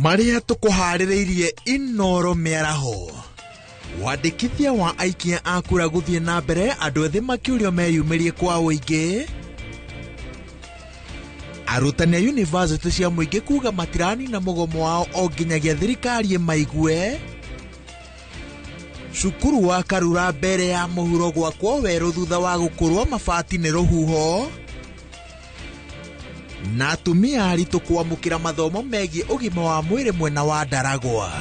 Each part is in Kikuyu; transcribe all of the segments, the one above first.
Marĩa tũkũharĩrĩirie Inoro mĩaraho. Wandĩkithia wa aikia a kura gũthiĩ na mbere andũ ethĩ makĩũrio meyumĩrie kwa ũingĩ. Arutani a yunivasĩtĩ cia mũingĩ kuga matiranina mũgomo wao o nginyagia thirikari ĩmaigue. Cukuru wa Karura mbere ya mũhuro gwakwo werũ thutha wa gũkũrwo mabati nĩ rũhuho. Na atumia aritũ kwamũkĩra mathomo megiĩ ũgima wa mwĩrĩ mwena wa Ndaragwa.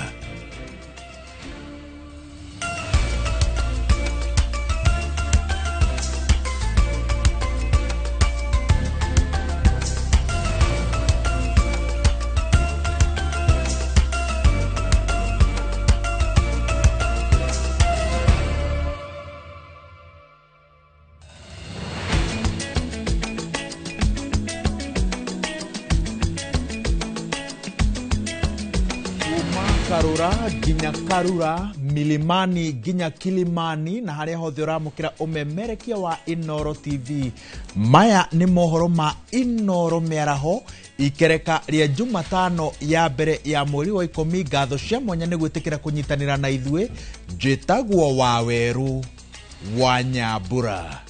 Kuma Karura nginya Karura, Milimani nginya Kilimani, na harĩa hothe ũramũkĩra ũmemerekia wa Inoro TV. Maya nĩ mohoro ma Inoro mĩaraho, ikereka rĩa Jumatano ya mbere ya mweri wa 10. Ngatho cia mwanya nĩ gwĩtĩkĩra kũnyitanĩra na ithuĩ. Njĩtagwo Wawerũ wa Nyambura.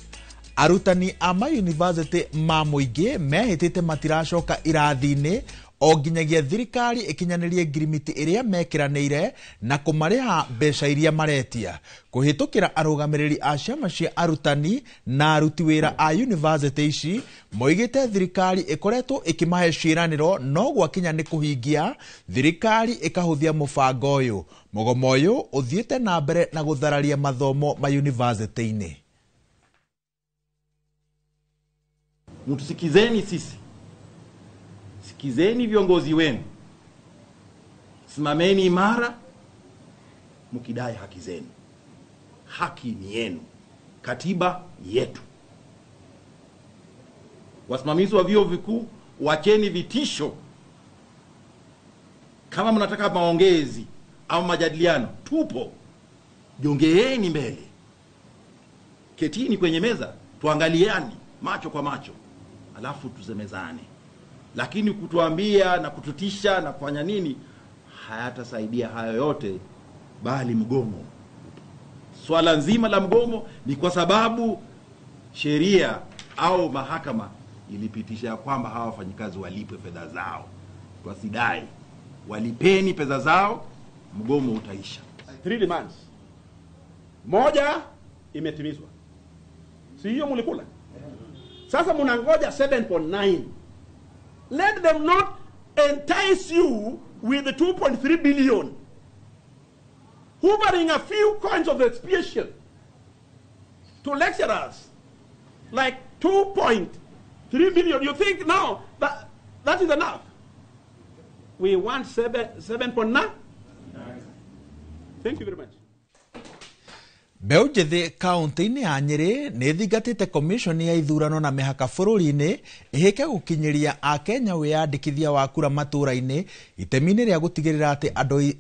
Arutani a mayunivasĩtĩ ma mũingĩ mehĩtĩte matiracoka irathi-inĩ o nginyagia thirikari ĩkinyanĩrie ngirimiti ĩrĩa mekĩranĩire na kũmarĩha mbeca iria maretia. Kũhĩtũkĩra arũgamĩrĩri a ciama cia arutani na aruti wĩra a yunivasĩtĩ ici moigĩte thirikari ĩkoretwo ĩkĩmahe ciĩranĩro no gwakinya nĩ kũhingia thirikari ĩkahũthia mũbango ũyũ. Mũgomo ũyũ ũthiĩte na mbere na gũthararia mathomo mayunivasĩtĩ-inĩ. Mtusikizeni sisi, sikizeni viongozi wenu, simameni imara mkidai haki zenu. Haki ni yenu, katiba yetu. Wasimamizi wa vyuo vikuu, wacheni vitisho. Kama mnataka maongezi au majadiliano, tupo. Jongeeni mbele, ketini kwenye meza, tuangaliane macho kwa macho, alafu tusemezane. Lakini kutuambia na kututisha na kufanya nini hayatasaidia hayo yote, bali mgomo. Swala nzima la mgomo ni kwa sababu sheria au mahakama ilipitisha kwamba hawa wafanyikazi walipwe fedha zao. Twasidai walipeni pesa zao, mgomo utaisha. 3 demands. Moja imetimizwa, si hiyo mlikula? Sasa mnangoja 7.9. Let them not entice you with the 2.3 billion, hovering a few coins of expiation to lecturers, like 2.3 billion. You think now that is enough? We want 7.9. Thank you very much. Mbeũ njĩthĩ kaũntĩ-inĩ ya Nyĩrĩ nĩ ĩthingatĩte komishoni ya ithurano na mĩhaka bũrũri-inĩ ĩhĩke gũkinyĩria akenya wĩyandĩkithia wa kura matũũra-inĩ itemi-inĩ rĩa gũtigĩrĩra atĩ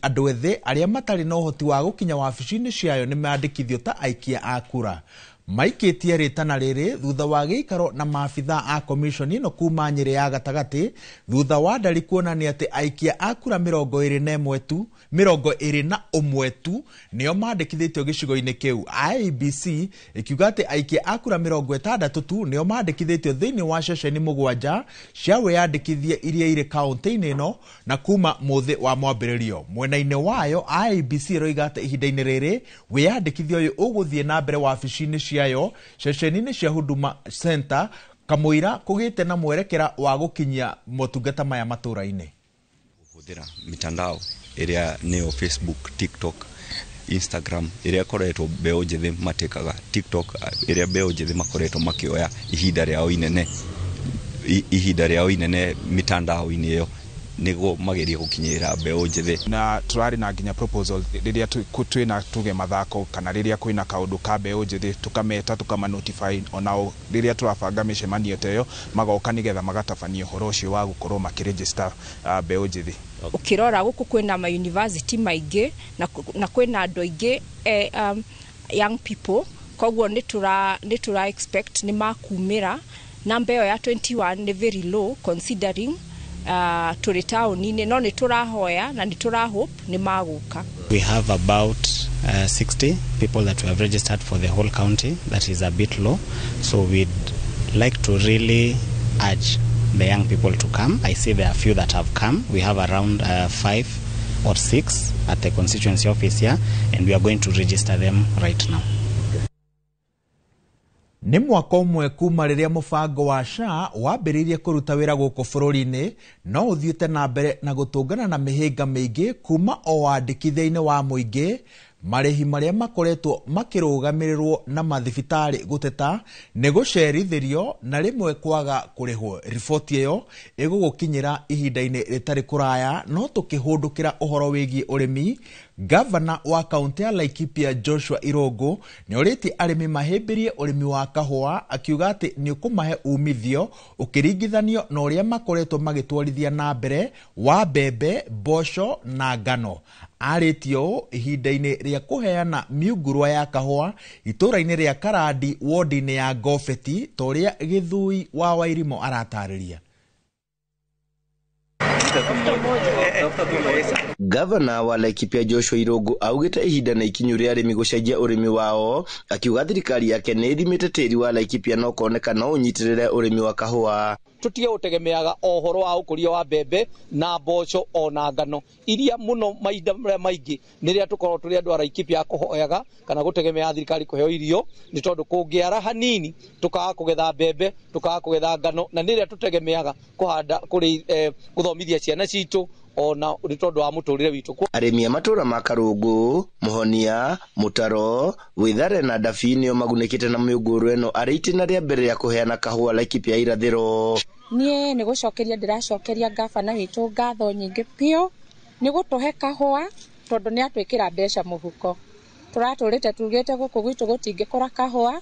andũ ethĩ arĩa matarĩ na ũhoti wa gũkinya wabici-inĩ ciayo nĩ mandĩkithio ta aikia a kura. Maikĩtie rĩtana rĩrĩ thutha wa gĩikaro na maabithaa a komishoni ĩno kuma Nyĩrĩ ya gatagatĩ thutha wa ndari kuonania atĩ aikia a kura 21 tu nĩo mandĩkithĩtio gĩcigo-inĩ kĩu. IEBC ĩkiuga atĩ aikia a kura 60 tu nĩo mandĩkithĩtio thĩinĩ wa ceceni 7 cia wĩyandĩkithia iria irĩ kaũntĩ-inĩ ĩno na kuma mũthĩ wa mwambĩrĩrio. Mwena-inĩ wayo IEBC ĩroiga atĩ ihinda-inĩ rĩrĩ wĩyandĩkithia ũyũ ũgũthiĩ na mbere wabici-inĩ ciayo ceceni-inĩ cia Huduma Center kamũira kũgĩte na mwerekera wa gũkinyia motungata maya matũũra-inĩ. Kũhũthĩra mitandao ĩrĩa nĩyo Facebook, TikTok, Instagram ĩrĩa ĩkoretwo mbeũ njĩthĩ matĩkaga, TikTok ĩrĩa mbeũ njĩthĩ makoretwo makĩoya ihinda rĩao inene mitandao-inĩ ĩyo nĩguo magerie gũkinyĩra mbeũ njĩthĩ. Na tũrarĩ na nginya proposal rĩrĩa twĩna tuge mathako kana rĩrĩa kwĩna kaũndũ ka mbeũ njĩthĩ tũkameta tũkama notify onao rĩrĩa tũrabanga mĩcemanio ta ĩyo magoka nĩgetha magatabania ũhoro ũcio wa gũkorwo makĩregister mbeũ njĩthĩ. Ũkĩrora gũkũ kwĩna ma university maingĩ na kwĩna andũ aingĩ young people, koguo nĩ tũra expect nĩ makumĩra. Namba ĩyo ya 21 nĩ very low considering Tũrĩ taũni-inĩ no nĩ tũrahoya na nĩ tũrahope nĩ magũka. We have about 60 people that we have registered for the whole county. That is a bit low. So we'd like to really urge the young people to come. I see there are few that have come. We have around 5 or 6 at the constituency office here, and we are going to register them right now. Nĩ mwaka ũmwe kuma rĩrĩa mũbango wa SHA wambĩrĩirie kũruta wĩra gũkũ bũrũri-inĩ, no ũthiĩte na mbere na gũtũngana na mĩhĩnga mĩingĩ kuma o wandĩkithia-inĩ wa mũingĩ, marĩhi marĩa makoretwo makĩrũgamĩrĩrwo na mathibitarĩ gũteta nĩ gũcerithĩrio na rĩmwe kwaga kũrĩhwo. Riboti ĩyo ĩgũgũkinyĩra ihinda-inĩ rĩtarĩ kũraya, no tũkĩhũndũkĩra ũhoro wĩgiĩ ũrĩmi, Gavana wa kaunti ya Laikipia Joshua Irungu nĩ orĩtie arĩmi mahĩmbĩrie ũrĩmi wa kahũa, akiuga atĩ nĩ ũkũmahe umithio ũkĩringithanio na ũrĩa makoretwo magĩtwarithia na mbere wa mbembe, mboco na ngano. Arĩtie ũũ ihinda-inĩ rĩa kũheana mĩũngũrwa ya kahũa itũũra-inĩ rĩa Karandi wodi-inĩ ya Ngobeti, ta ũrĩa Gĩthui wa Wairimo aratarĩria. Gavana wa Laikipia Joshua Irungu augĩte ihinda na ikinyu rĩa arĩmi gũcenjia ũrĩmi wao, akiuga thirikari yake nĩ ĩthimĩte tĩri wa Laikipia no koneka no ũnyitĩrĩre ũrĩmi wa kahũa. Tutige gũtegemeaga o ũhoro wa ũkũria wa mbembe na mboco ona ngano iria mũno mahinda marĩa maingĩ nĩ rĩrĩa tũkoragwo tũrĩ andũ a Laikipia kũhoyaga kana gũtegemea thirikari kũheo irio, nĩ tondũ kũngĩara hanini tũkaga kũgetha mbembe, tũkaga kũgetha ngano, na nĩ rĩrĩa tũtegemeaga kũhanda kũrĩ gũthomithia ciana citũ ona nĩ tondũ wa mũtũrĩre witũ. Arĩmi a matũra ma Karũngũ, Mũhonia, Mũtaro, Wĩthare na Ndabi nĩo magunĩkĩte na mĩũngũrwa ĩno arĩ itĩna rĩa mbere rĩa kũheana kahũa Laikipia irathĩro. Niĩ nĩ gũcokeria ndĩracokeria gavana witũ ngatho nyingĩ biũ nĩ gũtũhe kahũa tondũ nĩ atwĩkĩra mbeca mũhuko. Tũratũrĩte tugĩte gũkũ gwitũ gũtingĩkũra kahũa,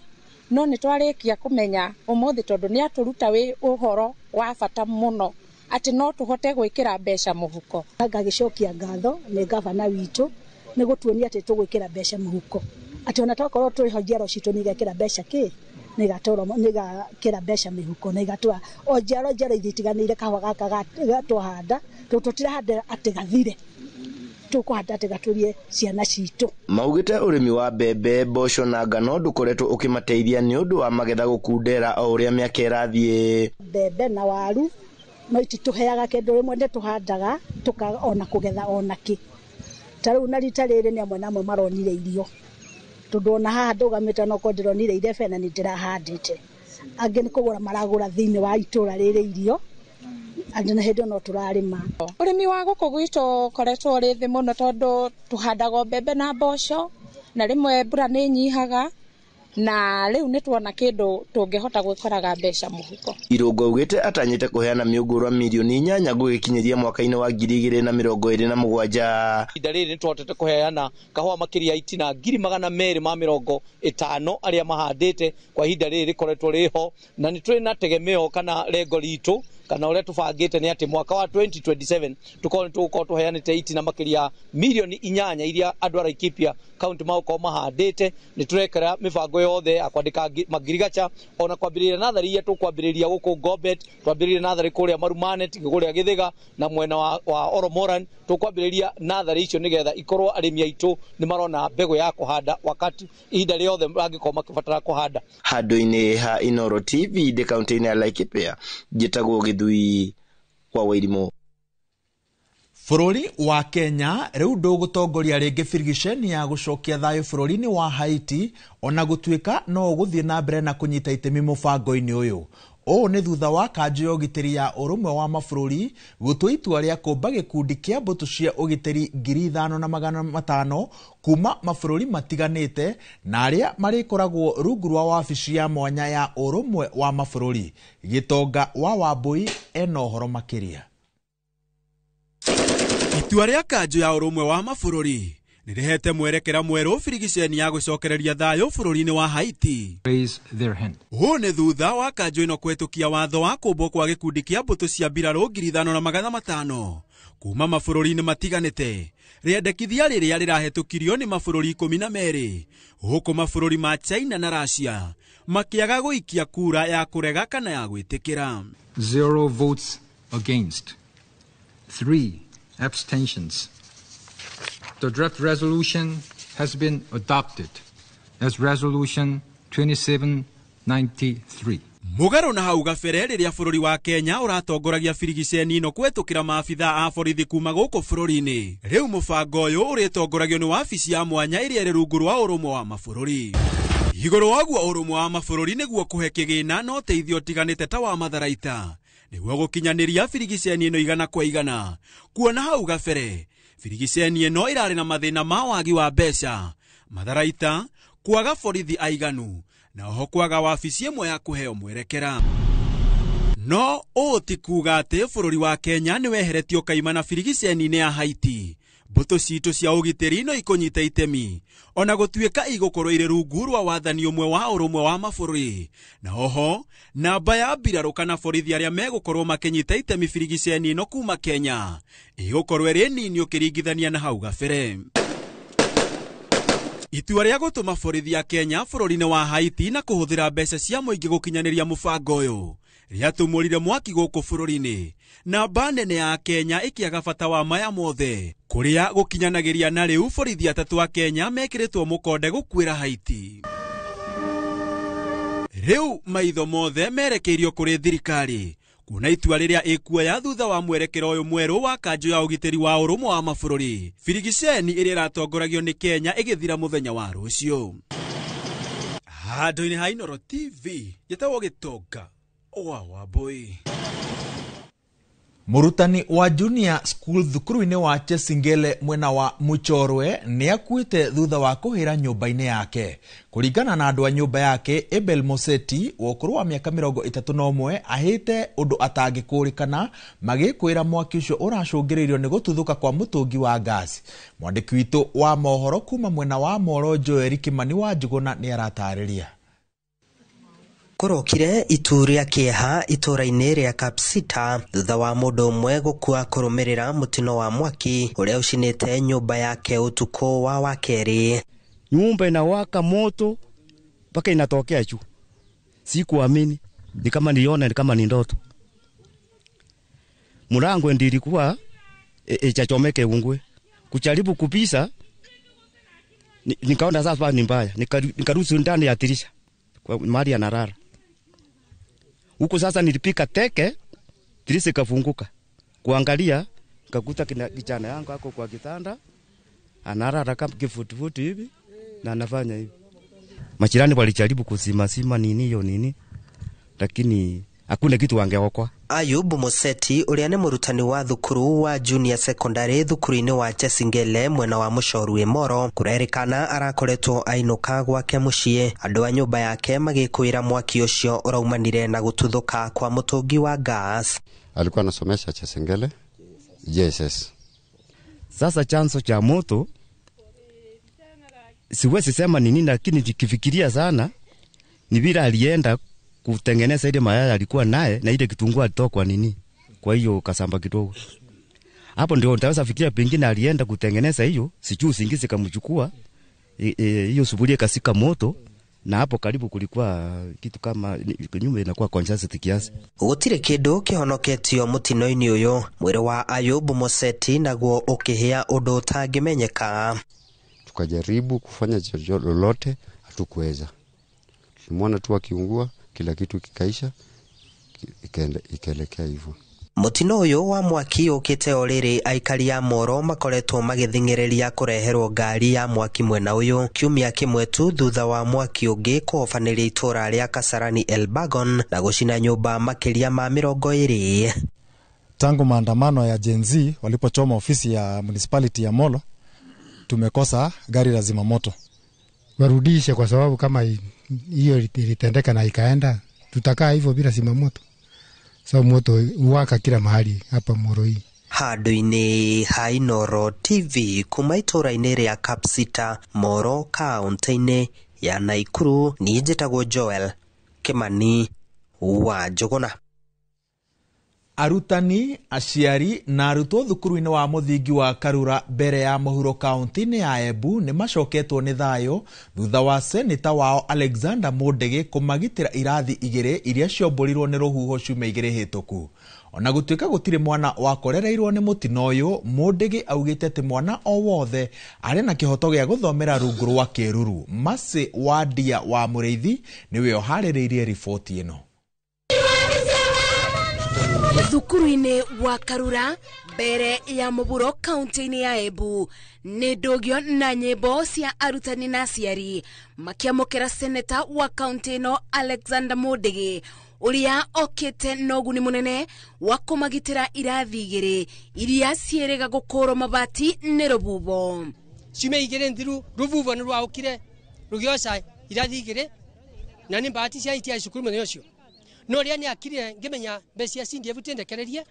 no nĩ twarĩkia kũmenya ũmũthĩ tondũ nĩ atũruta wĩ ũhoro wa bata mũno atĩ no tũhote gwĩkĩra mbeca mũhuko. Ngagĩcokia ngatho nĩ gavana witũ nĩ gũtuonia atĩ tũgwĩkĩra mbeca mũhuko, atĩ ona twakorwo twĩho njiaro citũ nĩ igekĩra mbeca kĩ nĩgakĩra mbeca mĩhuko na igatwara o njiaro njiaro iria itiganĩire kahũa gaka twahanda tũtirahanda atĩ gathire, tũkũhanda atĩ gatũrie ciana citũ. Maugĩte ũrĩmi wa mbembe, mboco na ngano ndũkoretwo ũkĩmateithia nĩ ũndũ wa magetha gũkundera o ũrĩa mĩaka ĩrathiĩ. Mbembe na waru no ititũheaga kĩndũ, rĩmwe nĩ tũhandaga tũkaga ona kũgetha ona kĩ. Ta rĩu na rita rĩrĩ nĩ amwe na amwe maronire irio, tondũ ona haha ndũgamĩte no korwo ndĩronire irebe na nĩ ndĩrahandĩte. Angĩ nĩ kũgũra maragũra thĩinĩ wa itũra rĩrĩ irio, angĩ na hĩndĩ no tũrarĩma. Ũrĩmi wa gũkũ gwitũ ũkoretwo ũrĩ thĩ mũno tondũ tũhandaga mbembe na mboco na rĩmwe mbura nĩ ĩnyihaga, na rĩu nĩ tuona kĩndũ tũngĩhota gwĩkoraga mbeca mũhuko. Irungu augĩte atanyĩte kũheana mĩũngũrwa mirioni 8 gũgĩkinyĩria mwaka-inĩ wa 2027. Ihinda rĩrĩ nĩ tũhotete kũheana kahũa makĩria itina 250,000 arĩa mahandĩte kwa ihinda rĩrĩ rĩkoretwo rĩho, na nĩ tũrĩ na tegemeo kana lengo ritũ kana ũrĩa tũbangĩte nĩ atĩ mwaka wa 2027 tũkorwo nĩ tũgũkorwo tũheanĩte itina makĩria mirioni 8 iria andũ a Laikipia kaunti magũkorwo mahandĩte. Nĩ tũrekera mĩbango yothe ya kwandĩka mangirigacha ona kwambĩrĩria natharĩ iria tũkwambĩrĩria gũkũ Ngobet, twambĩrĩrie natharĩ kũrĩa Marumanet, kũrĩa Gĩthĩga na mwena wa Oromoran. Tũkwambĩrĩria natharĩ icio nĩgetha ikorwo arĩmi aitũ nĩ marona mbegũ ya kũhanda wakati ihinda rĩothe mangĩkorwo makĩbatara kũhanda. Handũ-inĩ ha Inooro TV ndĩ kaunti-inĩ ya Laikipia, njĩtagwo Gĩthui wa Wairimu. Bũrũri wa Kenya rĩu ndũgũtongoria rĩngĩ birigiceni ya gũcokia thayũ bũrũri-inĩ wa Haiti, ona gũtuĩka no ũgũthiĩ na mbere na kũnyita itemi mũbango-inĩ ũyũ. Ũũ nĩ thutha wa kanjũ ya ũgitĩri ya ũrũmwe wa mabũrũri gũtua itua rĩa kũmba gĩkundi kĩa mbũtũ cia ũgitĩri 5,500 kuma mabũrũri matiganĩte na arĩa marĩkoragwo rungu rwa wabici ya mwanya ya ũrũmwe wa mabũrũri. Gĩtonga wa Wambui ena ũhoro makĩria. Itua rĩa kanjũ ya ũrũmwe wa mabũrũri nĩrĩhete mwerekera mwerũ birigiceni ya gũcokereria thayũ bũrũri-inĩ wa Haiti. Ũũ nĩ thutha wa kanjũ ĩno kũhetũkia watho wa kũmbwo kwa gĩkundi kĩa mbũtũ cia mbirarũ 5,500 kuma mabũrũri-inĩ matiganĩte. Rĩendekithia rĩrĩa rĩrahetũkirio nĩ mabũrũri 12 gũkũ mabũrũri ma China na Russia makĩaga gũikia kura ya kũrega kana ya gwĩtĩkĩra. 0 votes against. 3 abstentions. The draft resolution has been adopted as Resolution 2793. Mũgarũ na hau gabere rĩrĩa bũrũri wa Kenya ũratongoragia birigiceni ĩno kũhetũkĩra maabitha a borithi kuma gũkũ bũrũri-inĩ. Rĩu mũbango ũyũ ũrĩtongoragio nĩ wabici ya mwanya ĩrĩa ĩrĩ rungu rwa ũrũmwe wa mabũrũri. Igũrũ waguo ũrũmwe wa mabũrũri nĩguo kũhe kĩgĩna na ũteithio ũtiganĩte ta wa matharaita nĩguo gũkinyanĩria birigiceni ĩno 100 kwa 100. Kuona hau gabere birigiceni ĩno ĩrarĩ na mathĩna ma wagi wa mbeca, matharaita, kwaga borithi aiganu na oho kwaga wabici ĩmwe ya kũheo mwerekera. No ũũ ti kuuga atĩ bũrũri wa Kenya nĩ weheretio kaimana birigiceni-inĩ ya Haiti. Mbũtũ citũ cia ũgitĩri no ikũnyita itemi ona gũtuĩka igũkorwo irĩ rungu rwa wathani ũmwe wa ũrũmwe wa mabũrũri. Na oho namba ya mbirarũ kana borithi arĩa megũkorwo makĩnyita itemi birigiceni ĩno kuma Kenya ĩgũkorwo ĩrĩ nini ũkĩringithania na hau gabere. Itua rĩa gũtũma borithi ya Kenya bũrũri-inĩ wa Haiti na kũhũthĩra mbeca cia mũingĩ gũkinyanĩria mũbango ũyũ rĩatũmũrire mwaki gũkũ bũrũri-inĩ. Namba nene ya Kenya ĩkĩaga bata wa maya mothe kũrĩa gũkinyanagĩria na rĩu borithi 3 a Kenya mekĩrĩtwo mũkonde gũkuĩra Haiti. Rĩu maitho mothe merekeirio kũrĩ thirikari kuona itua rĩrĩa ĩkuoya thutha wa mwerekero ũyũ mwerũ wa kanjũ ya ũgitĩri wa ũrũmwe wa mabũrũri. Birigiceni ĩrĩa ĩratongoragio nĩ Kenya ĩgĩthira mũthenya wa rũciũ. Handũ-inĩ ha Inooro TV njĩtagwo Gĩtonga wa Wambui. Mũrutani wa junior school thukuru-inĩ wa Chesingele mwena wa Muchorwe nĩ akuĩte thutha wa kũhĩra nyũmba-inĩ yake. Kũringana na andũ a nyũmba yake, Abel Moseti wa ũkũrũ wa mĩaka 31 ahĩte ũndũ atangĩkũrĩkana magĩkwĩra mwaki ũcio ũracũngĩrĩirio nĩ gũtuthũka kwa mũtũngi wa ngasi. Mwandĩki witũ wa mohoro kuma mwena wa Moro Joel Kimani wa Njuguna nĩ aratarĩria. Kũrokire itu rĩa kĩeha itũũra-inĩ rĩa Kapsita thutha wa mũndũ ũmwe gũkua kũrũmĩrĩra mũtino wa mwaki ũrĩa ũcinĩte nyũmba yake ũtukũ wa wakerĩ. Nyumba inawaka moto mpaka inatokea juu. Sikuamini, ni kama niona ni kama ni ndoto. Mlango ndio ilikuwa ichachomeke ungwe. Kujaribu kupisa nikaona sasa ni mbaya, nikaruhusu ndani ya dirisha kwa mahali analala. Huko sasa nilipika teke, dirisha ikafunguka. Kuangalia nikakuta kijana yangu ako kwa kitanda analala kama kifutifuti hivi na anafanya hivi. Majirani walijaribu kuzima nini hiyo nini, lakini hakuna kitu wangeokoa. Ayub Moseti ũrĩa nĩ mũrutani wa thukuru wa junior secondary thukuru-inĩ wa Chesingele mwena wa Mũcorwe Moro kũrerĩkana arakoretwo ainũka gwake mũciĩ andũ a nyũmba yake magĩkwĩra mwaki ũcio ũraumanire na gũtuthũka kwa mũtũngi wa gas. Alikuwa anasomesha Chesingele JSS. Sasa chanzo cha moto siwezi sema ni nini, lakini nikifikiria sana ni vile alienda kutengeneza ile mayai alikuwa naye na ile kitunguu alitoa kwa nini, kwa hiyo kasamba kidogo. Hapo ndio nitaweza fikiria pengine alienda kutengeneza hiyo, sijui usingizi kamchukua hiyo sufuria kasika moto, na hapo karibu kulikuwa kitu kama nyumba inakuwa congested kiasi. Gutire kindu kihonoketio mutino-ini uyu mwiri wa Ayub Moseti naguo ukihia undu utangimenyeka. Tukajaribu kufanya lolote, hatukuweza. Tulimwona tu akiungua, kila kitu kikaisha, ikaelekea hivyo. Mutino uyu wa mwaki ukite o rĩrĩ aikari a Moro makoretwo magĩthing'ĩrĩria kũreherwo ngari ya mwaki mwena ũyũ kiumia kĩmwe tu thutha wa mwaki ũngĩ kũhobanĩria itũra rĩa Kasarani Elbagon na gũcina nyũmba makĩria ma 20. Tangu maandamano ya Gen Z walipochoma ofisi ya municipality ya Molo, tumekosa gari la zimamoto. Warudishe kwa sababu kama hiyo ilitendeka na ikaenda, tutakaa hivyo bila zimamoto. So moto uwaka kila mahali hapa Moro hii. Handũ-inĩ ha Inooro TV kuma itũra-inĩ rĩa Kapsita, Moro kaunti-inĩ ya Naikuru, niĩ njĩtagwo Joel Kimani wa Njũgũna. Arutani, aciari na arutwo thukuru-inĩ wa mũthingi wa Karura mbere ya mũhuro kaunti-inĩ ya Embu nĩ macoketwo nĩ thayũ thutha wa seneta wao Alexander Mundigi kũmagitĩra irathi igĩrĩ iria ciombũrirwo nĩ rũhuho ciumia igĩrĩ hĩtũku. Ona gũtuĩka gũtirĩ mwana wakorereirwo nĩ mũtino ũyũ, Mundigi augĩte atĩ mwana o wothe arĩ na kĩhoto gĩa gũthomera rungu rwa kĩruru. Mercy Wandia wa Mũrĩithi nĩwe ũharĩrĩirie riboti ĩno. Thukuru-inĩ wa Karura mbere ya Mũburo kaunti-inĩ ya Embu nĩ ndũgio na nyĩmbo cia arutani na aciari makĩamũkĩra seneta wa kaunti ĩno Alexander Mundigi ũrĩa okĩte na ũguni mũnene wa kũmagitĩra irathi igĩrĩ iria ciĩrĩga gũkũrwo mabati nĩ rũhuho. Ciumia igĩrĩ nthiru rũhuho nĩ rwaũkire rũgĩoca irathi igĩrĩ na nĩ mbahati ciana itiarĩ cukuru mũthenya ũcio. No rĩrĩa nĩakire ngĩmenya mbeca cia CDF tindekererie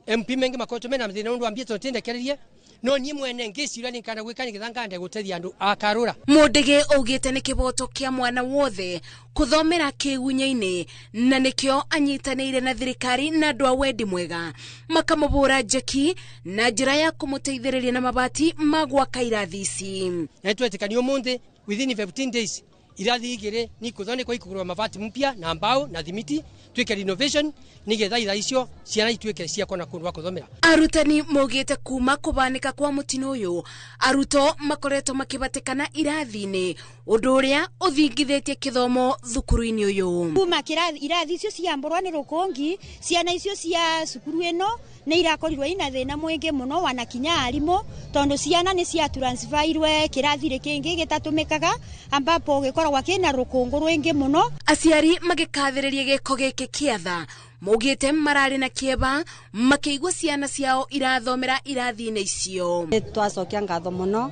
MP mengi makoretwo mena mathĩna ũndũ wa mbia tondũ tindekererie no niĩ mwene ngĩciria nĩ kana gwĩka nĩgetha ngande gũteithia andũ a Karura. Mundigi augĩte nĩ kĩboto kĩa mwana wothe kũthomera kĩgunya-inĩ na nĩkĩo anyitanĩire na thirikari na andũ a wendi mwega makamũbũra njeki na njĩra ya kũmũteithĩrĩria na mabati ma gwaka irathi ici. Na nĩtwetĩkania ũmũthĩ within 15 days irathi igĩrĩ nĩikũthondekwo ikũgũrwo mabati mpya na mbao na thimiti twĩke renovation nĩgetha ira icio ciana ituĩke cia kuona kũndũ gwa kũthomera. Arutani maugĩte kuma kũbanĩka kwa mũtino ũyũ arutwo makoretwo makĩbatĩkana irathi-inĩ ũndũ ũrĩa ũthingithĩtie kĩthomo thukuru-inĩ ũyũ. Kuma irathi icio ciambũrwo nĩ rũkũngi ciana icio cia cukuru ĩno nĩ irakorirwo ina thĩna mũingĩ mũno wanakinya arimũ tondũ ciana nĩ cia transferirwe kĩrathi kĩngĩ gĩtatũmĩkaga ambapo gĩkoragwo kĩna rũkũngũ rũingĩ mũno. Aciari magĩkathĩrĩria gĩko gĩkĩ kĩa tha maugĩte mararĩ na kĩeva makĩigua ciana ciao irathomera irathi-inĩ icio. Nĩ twacokia ngatho mũno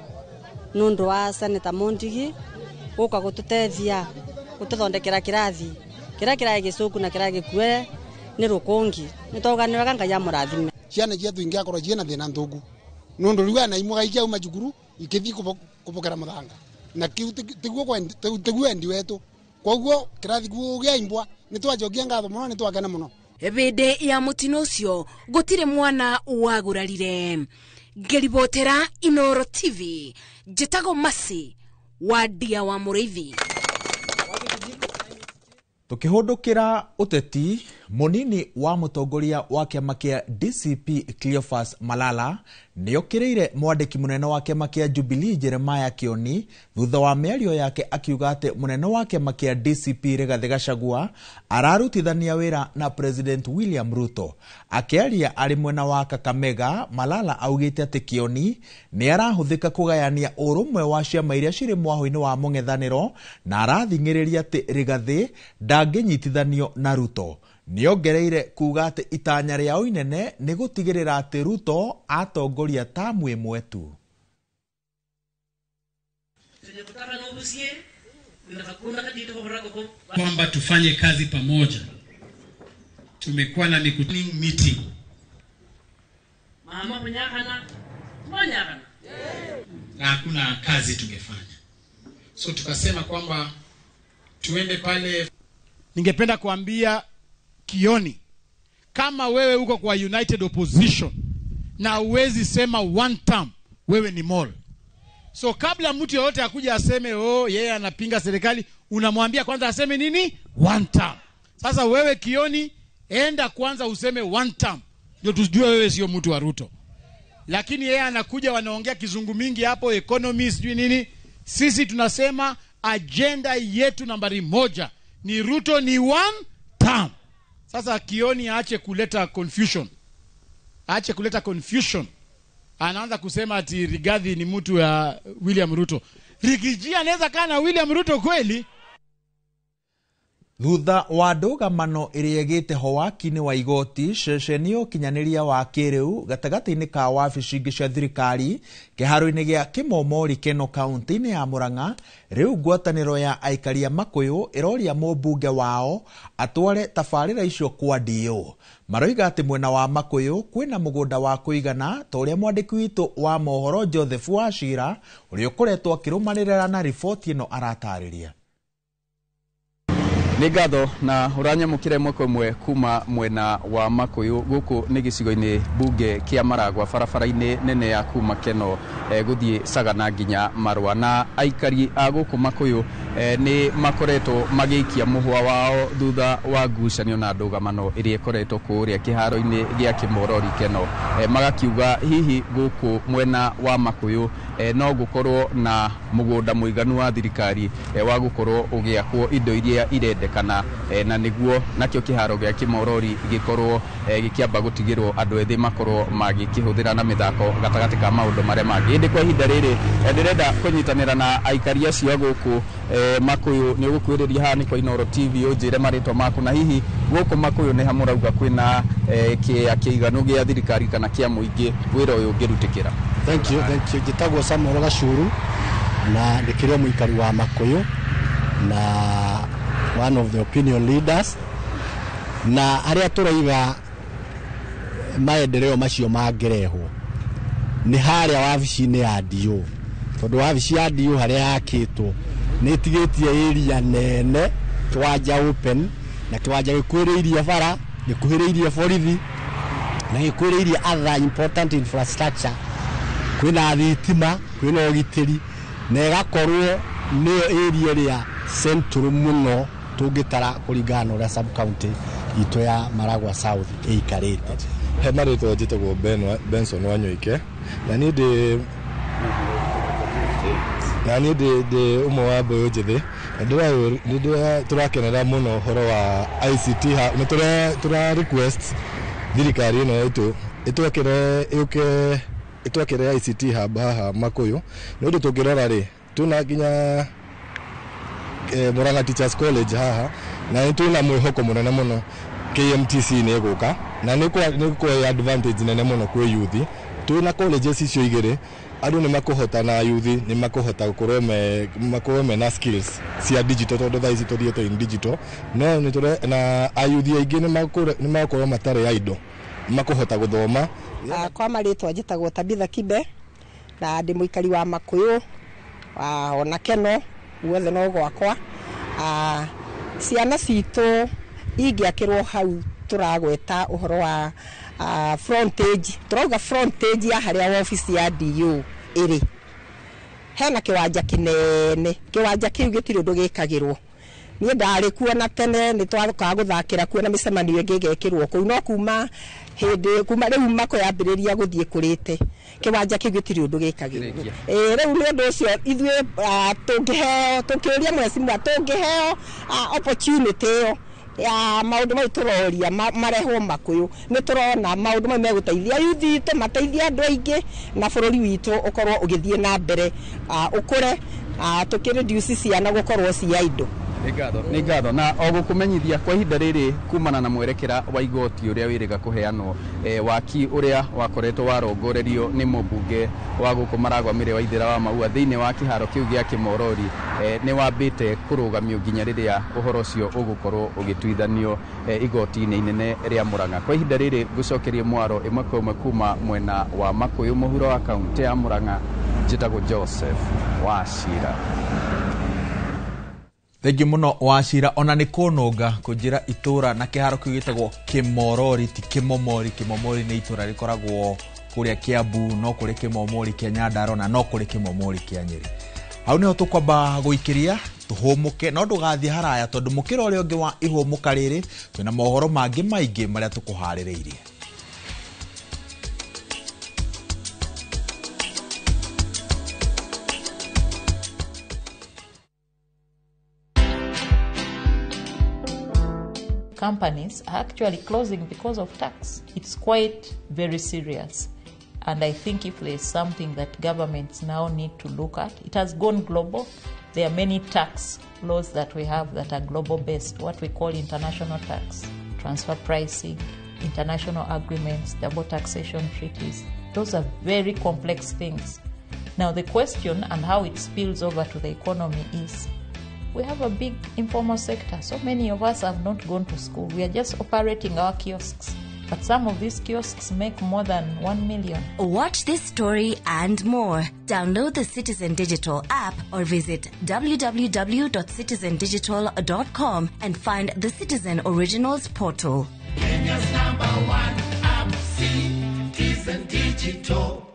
nĩ ũndũ wa Seneta Mundigi gũka gũtũteithia gũtũthondekera kĩrathi kĩrĩa kĩrarĩ gĩcũku na kĩrarĩ gĩkue nĩ rũkũngi. Nĩ twauga nĩ wega Ngai amũrathime. Ciana cietũ ingĩakorwo ciĩna thĩna nthuku nĩ ũndũ rĩu ana imwe ikĩauma cukuru ikĩthiĩ kũbokera mũthanga na kĩu tiguo wendi wetũ koguo kĩrathi kĩu gĩaimbwa nĩ twacokia ngatho mũno nĩ twakena mũno. Hĩndĩ ya mũtino ũcio gũtirĩ mwana wagurarire. Ngĩribotera Inooro TV njĩtagwo Mercy Wandia wa Mũrĩithi. Tukihundukira uteti, munini wa mutongoria wa kiama kia DCP Cleophas Malala niokiriire mwandiki munene wa kiama kia Jubilee Jeremiah Kioni thutha wa mĩario yake akiuga ati munene wa kiama kia DCP Rigathi Gachagua ararutithania wira na President William Ruto. Akiaria ari mwena wa Kakamega, Malala augite ati Kioni ni arahuthika kugayania urumwe wa ciama iria ciri mwaho-inĩ wa mũng'ethanĩro na arathing'ĩrĩria ati Rigathi ndangĩnyitithanio na Ruto. Nĩongereire kuga atĩ itanya rĩao inene nĩ gũtigĩrĩra atĩ Ruto atongoria tamu ĩmwe tu. Kwamba tufanye kazi pamoja. Tumekuwa na mikutano meeting. Na hakuna kazi tungefanya. So tukasema kwamba tuende pale. Ningependa kuambia Kioni, kama wewe uko kwa United Opposition na uwezi sema one term, wewe ni mole. So kabla mtu yoyote akuja aseme oh yeye anapinga serikali, unamwambia kwanza aseme nini? One term. Sasa wewe Kioni, enda kwanza useme one term, ndio tujue wewe sio mtu wa Ruto. Lakini yeye anakuja wanaongea kizungu mingi hapo, economy sijui nini. Sisi tunasema agenda yetu nambari 1 ni Ruto ni one term. Sasa Kioni aache kuleta confusion. Aache kuleta confusion. Anaanza kusema ati Rigathi ni mtu ya William Ruto. Rigiji anaweza kaa na William Ruto kweli? Thutha wa ndũgamano ĩrĩa ĩgĩte ho waki-inĩ wa igoti ceceni ya ũkinyanĩria wa kĩrĩu gatagatĩ-inĩ ka wabici ingĩ cia thirikari kĩharo-inĩ gĩa Kĩmomori Keno kaunti-inĩ ya Murang'a, rĩu ngwatanĩro ya aikari a Makũyũ ĩroria mũmbunge wao atware tabarĩra icio kwa DO. Maroiga atĩ mwena wa Makũyũ kwĩna mũgũnda wa kũigana ta ũrĩa mwandĩki witũ wa mohoro Joseph Wachira ũrĩa ũkoretwo akĩrũmanĩrĩra na riboti ĩno aratarĩria. Nĩ ngatho na ũranyamũkĩra ĩmwe kwa ĩmwe kuma mwena wa Makũyũ gũkũ nĩ gĩcigo-inĩ mbunge kĩa Maragwa barabara-inĩ nene ya kuma Keno gũthiĩ Sagana nginya Marũa. Na aikari a gũkũ Makũyũ Nĩ makoretwo magĩikia mũhwa wao thutha wa ngucanio na ndũgamano ĩrĩa ĩkoretwo kũrĩa kĩharo-inĩ gĩa Kĩmorori Keno. Magakiuga hihi gũkũ mwena wa Makuyu no gũkorwo na mũgũnda mũiganu wa thirikari wa gũkorwo ũgĩakwo indo iria irendekana, na nĩguo nakĩo kĩharo gĩa Kĩmorori gĩkorwo gĩkĩamba gũtigĩrwo andũ ethĩ makorwo magĩkĩhũthĩra na mĩthako gatagatĩ ka maũndũ marĩa mangĩ. Ĩndĩ kwa ihinda rĩrĩ ndĩrenda kũnyitanĩra na aikari acio a gũkũ Makuyu. Nĩ ũgũkuhĩrĩria haha nĩ kwa Inooro TV ũnjĩre marĩtwa maku, na hihi gũkũ Makuyu nĩ hamũrauga kwĩna kĩa kĩiganu gĩa thirikari kana kĩa mũingĩ wĩra ũyũ ũngĩrutĩkĩra? Thank you, thank you. Njĩtagwo Samuel Gacuru na ndĩkĩrĩ o mũikari wa Makuyu na one of the opinion leaders, na arĩa tũraiga maendeleo macio mangĩrehwo nĩ harĩa wabici-inĩ ya DO, tondũ wabici ya DO harĩa yakĩtwo nĩ ĩtigĩtie area nene, kĩwanja open na kĩwanja gĩkuhĩrĩirie bara, gĩkuhĩrĩirie borithi na gĩkuhĩrĩirie other important infrastructure, kwĩna thitima, kwĩna ũgitĩri, na ĩgakorwo nĩyo area ĩrĩa central mũno tũngĩtara kũringana na ũrĩa sub county itũ ya Maragua South ĩikarĩte. He marĩtwa njĩtagwo Benson Wanyoike, na niĩ ndĩ na niĩ ndĩ ũmwe wa mbeũ njĩthĩ, na tũrakenera mũno ũhoro wa ICT. Nĩ tũra request thirikari ĩno itũ ĩtwakĩre, ĩũke ĩtwakĩre ICT hub haha Makuyu, nĩ ũndũ tũngĩrora rĩ, twĩna nginya Murang'a Teachers College haha, na nĩ twĩna mwĩhoko mũnene mũno KMTC nĩ ĩgũka, na nĩ kwa advantage nene mũno kwĩ youth. Twĩna colleges icio igĩrĩ, andũ nĩ makũhota na youth nĩ makũhota gũkorwo me makorwo mena skills cia digital, tondũ thaa ici tũthiĩte in digital. No nĩ tũre na ayuthi aingĩ nĩ makorwo matarĩ idle, makũhota gũthoma. Kwa marĩtwa njĩtagwo Tabitha Kibe na ndĩ mũikari wa Makuyu ona Keno guothe no gwakwa. Ciana citũ ingĩakĩrwo hau tũragweta ũhoro wa frontage, tũrauga frontage ya harĩa wabici ya DU ĩrĩ, hena kĩwanja kĩnene. Kĩwanja kĩu gĩtirĩ ũndũ gĩkagĩrwo. Niĩ ndarĩ kuo na tene nĩ twakaga gũthakĩra kuo na mĩcemanio ĩngĩ ĩgekĩrwo kũu, no kuma hĩndĩ kuma rĩu Mako yambĩrĩria gũthiĩ kũrĩte, kĩwanja kĩu gĩtirĩ ũndũ gĩkagĩrwo. Rĩu nĩ ũndũ ũcio ithuĩ tũngĩheo, tũkĩũria mheshimiwa, tũngĩheo opportunity ĩyo ya maũndũ mau tũroria marehwo Makuyu, nĩ tũrona maũndũ mau megũteithia youth itũ, mateithie andũ aingĩ na bũrũri witũ ũkorwo ũgĩthiĩ na mbere, ũkũre, tũkĩreduce ciana gũkorwo cia indo. Nĩ ngatho na o gũkũmenyithia kwa ihinda rĩrĩ kumana na mwerekera wa igoti ũrĩa wĩrĩga kũheanwo, waki ũrĩa wakoretwo warongorerio nĩ mũmbunge wa gũkũ Maragwa Mĩrĩ wa Ithĩra wa Maua thĩinĩ wa kĩharo kĩu gĩa Kĩmorori, nĩ wambĩte kũrũgamio nginya rĩrĩa ũhoro ũcio ũgũkorwo ũgĩtuithanio igoti-inĩ inene rĩa Murang'a. Kwa ihinda rĩrĩ ngũcokerie mwaro ĩmwe kwa ĩmwe kuma mwena wa Makuyu mũhuro wa kaunti ya Murang'a. Njĩtagwo Joseph Wachira. Thengiũ mũno Wachira, ona nĩ kũnũnga kũnjĩra itũra na kĩharo kĩu gĩtagwo Kĩmorori ti Kĩmomori. Kĩmomori nĩ itũra rĩkoragwo kũrĩa Kiambu, no kũrĩ Kĩmomori kĩa Nyandarua na no kũrĩ Kĩmomori kĩa Nyĩrĩ. Hau nĩho tũkwamba gũikĩria tũhũmũke, no ndũgathiĩ haraya tondũ mũkĩra ũrĩa ũngĩ wa ihũmũka rĩrĩ twĩna mohoro mangĩ maingĩ marĩa tũkũharĩrĩirie. Companies are actually closing because of tax. It's quite very serious. And I think if there's something that governments now need to look at, it has gone global. There are many tax laws that we have that are global based, what we call international tax, transfer pricing, international agreements, double taxation treaties. Those are very complex things. Now the question and how it spills over to the economy is, we have a big informal sector. So many of us have not gone to school. We are just operating our kiosks. But some of these kiosks make more than 1 million. Watch this story and more. Download the Citizen Digital app or visit www.citizendigital.com and find the Citizen Originals portal. Kenya's #1 app, Citizen Digital.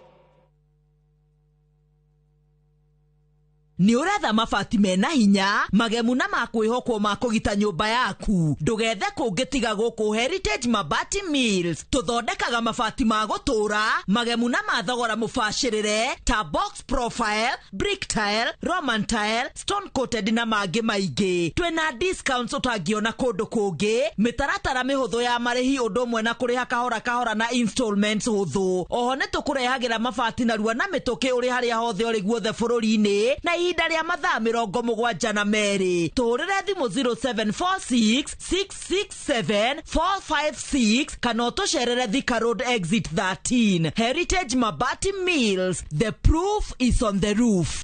Nĩ ũretha mabati mena hinya magemu na ma kwĩhokwo ma kũgita nyũmba yaku? Ndũgethe kũngĩ tiga gũkũ Heritage Mabati Mills. Tũthondekaga mabati ma gũtũũra magemu na ma thogora mũbacĩrĩre ta box profile, brick tile, roman tile, stone coated na mangĩ maingĩ. Twĩna discounts ũtangĩona kũndũ kũngĩ, mĩtaratara mĩhũthũ ya marĩhi ũndũ ũmwe na kũrĩha kahora kahora na installments hũthũ. Oho nĩ tũkũrehagĩra mabati narua na mĩtũkĩ ũrĩ harĩa hothe ũrĩ guothe bũrũri-inĩ na ihinda rĩa mathaa 72. Tũhũrĩre thimũ 0746 667 456 kana ũtũcerere Thika Road exit 13. Heritage Mabati Mills, the proof is on the roof.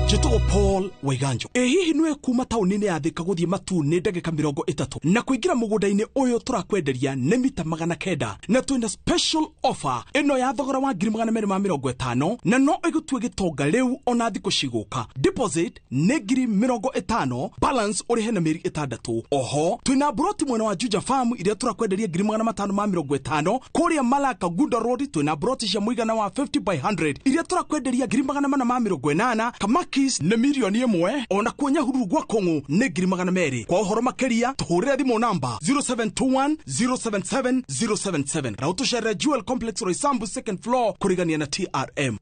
Njĩtagwo Paul Waiganjo. Ĩ hihi nĩwe kuma taũni-inĩ ya Thika gũthiĩ Matuu nĩ ndagĩka 30 na kũingĩra mũgũnda-inĩ ũyũ tũrakwenderia nĩ mita 900 na twĩna special offer ĩno ya thogora wa 250,000 na no ĩgũtue gĩtonga rĩu ona thikũ cigũka. Deposit nĩ 50,000, balance ũrĩhe na mĩeri 6. Oho twĩna broti mwena wa Juja Farm iria tũrakwenderia 550,000. Kũrĩa Malaka Gunda Road twĩna broti cia mũigana wa 50 by 100 iria tũrakwenderia 480,000. Kamakis nĩ 1,000,000, ona kuo Nyahururu gwa Kũng'ũ nĩ 200,000. Kwa ũhoro makĩria tũhũrĩre thimũ namba 0721 077 077 na ũtũcerere Jewel Complex Roysambu second floor kũrigania na TRM.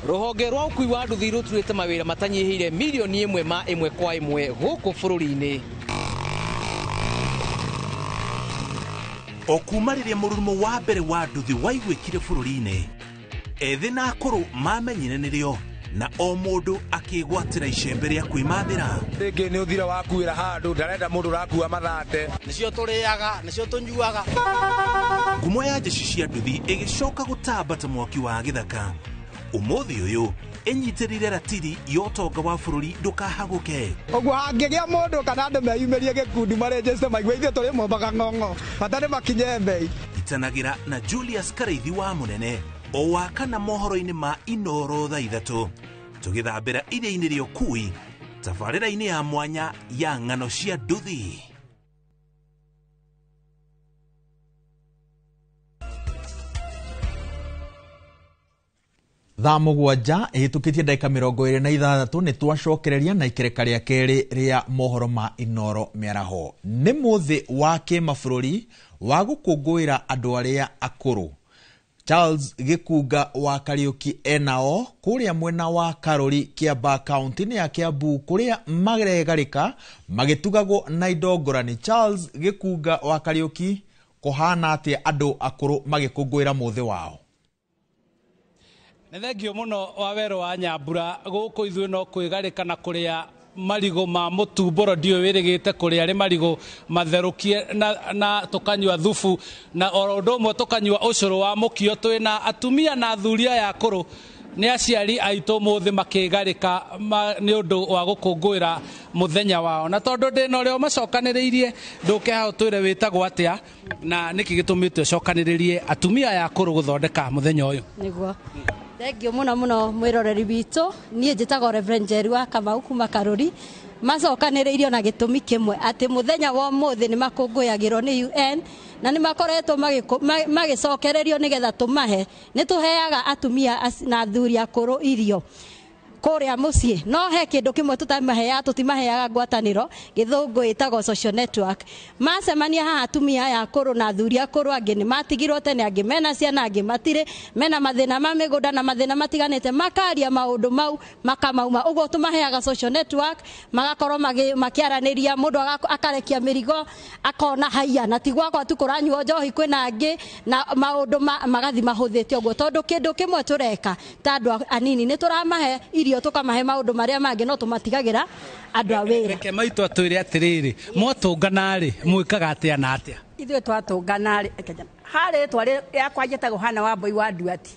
Rũhonge rwa ũkui wa nduthi rũturĩte mawĩra matanyihĩire 1 ma 1 kwa 1 gũkũ bũrũri-inĩ. O kuma rĩrĩa mũrurumo wa mbere wa nduthi waiguĩkire bũrũri-inĩ, ethĩ na akũrũ mamenyire nĩrĩo na o mũndũ akĩgwatĩra icembe rĩa kwĩmathĩra. Rĩngĩ nĩ ũthira wakuĩra handũ ndarenda mũndũ ũrakua mathate. Nĩcio tũrĩaga, nĩcio tũnyuaga. Ngumo ya njeci cia nduthi ĩgĩcoka gũtamba ta mwaki wa gĩthaka. Ũmũthĩ ũyũ ĩnyitĩrĩire ratiri ya ũtonga wa bũrũri ndũkahagũke. Ũguo hangĩgĩa mũndũ kana andũ meyumĩrie gĩkundi marĩnjĩte maigue ithuĩ tũrĩ mombaga ng'ong'o bata nĩ makinye mbei. Itanagĩra na Julius Karaithi wa Mũnene o wa kana mohoro-inĩ ma Inoro thaa 3 tũgĩthambĩra iria-inĩ rĩa ũkui tabarĩra-inĩ ya mwanya ya ng'ano cia nduthi. Thaa 7 ĩhĩtũkĩtie ndagĩka 26 nĩ twacokereria na ikereka rĩa kerĩ rĩa mohoro ma Inoro mĩaraho. Nĩ mũthĩ wa kĩmabũrũri wa gũkũngũĩra andũ arĩa akũrũ. Charles Gĩkunga wa Kariũki enao kũrĩa mwena wa Karori Kiambaa kaunti-inĩ ya Kiambu kũrĩa maregarĩka magĩtugagwo na indo ngũrani. Charles Gĩkunga wa Kariũki, kũhana atĩa andũ akũrũ magĩkũngũĩra mũthĩ wao? Nĩ thengio mũno wa werũ wa Nyambura. Gũkũ ithuĩ no kwĩgarĩka na kũrĩa marigũ ma mũtumbũro, ndiũĩ wĩrĩgĩte kũrĩa rĩ marigũ matherũkie na tũkanyua thubu na oro ũndũ ũmwe tũkanyua ũcũrũ wa mũkio. Twĩna atumia na athuri aya akũrũ nĩ aciari aitũ mũthĩ makĩgarĩka nĩ ũndũ wa gũkũngũĩra mũthenya wao, na tondũ ndĩna ũrĩa ũmacokanĩrĩirie ndũke hau twĩre wĩtagwo atĩa na nĩkĩ gĩtũmĩte ũcokanĩrĩrie atumia aya akũrũ gũthondeka mũthenya ũyũ. Nĩguo thengio mũno mũno mwĩroreri witũ. Niĩ njĩtagwo Reverend Njeri wa Kamau kuma Karori. Macokanĩrĩirio na gĩtũmi kĩmwe atĩ mũthenya wa ũmũthĩ nĩ makũngũyagĩrwo nĩ UN na nĩ makoretwo magĩcokererio nĩgetha tũmahe. Nĩ tũheaga atumia na athuri akũrũ irio kũrĩa mũciĩ, no he kĩndũ kĩmwe tũtamaheaga, tũtimaheaga ngwatanĩro, gĩthũngũ ĩtagwo social network. Macemania haha atumia aya akũrũ na athuri akũrũ, angĩ nĩ matigirwo tene, angĩ mena ciana, angĩ matirĩ, mena mathĩna ma mĩgũnda na mathĩna matiganĩte, makaria maũndũ mau makamauma. Ũguo tũmaheaga social network, magakorwo makĩaranĩria, mũndũ akarekia mĩrigo akona haiya na ti gwakwa tu kũranyuo njohi, kwĩna angĩ, na maũndũ magathi mahũthĩte ũguo. Tondũ kĩndũ kĩmwe tũreka ta andũ anini nĩ tũramahe irio, tũkamahe maũndũ marĩa mangĩ, no tũmatigagĩra andũ a wĩra. Reke maitũ atwĩre atĩrĩrĩ, mwatũngana rĩ mwĩkaga atĩa na atĩa? Ithuĩ twatũngana rĩ, harĩ rĩtwa yakwa njĩtagwo Hana wa Mbui wa Nduati,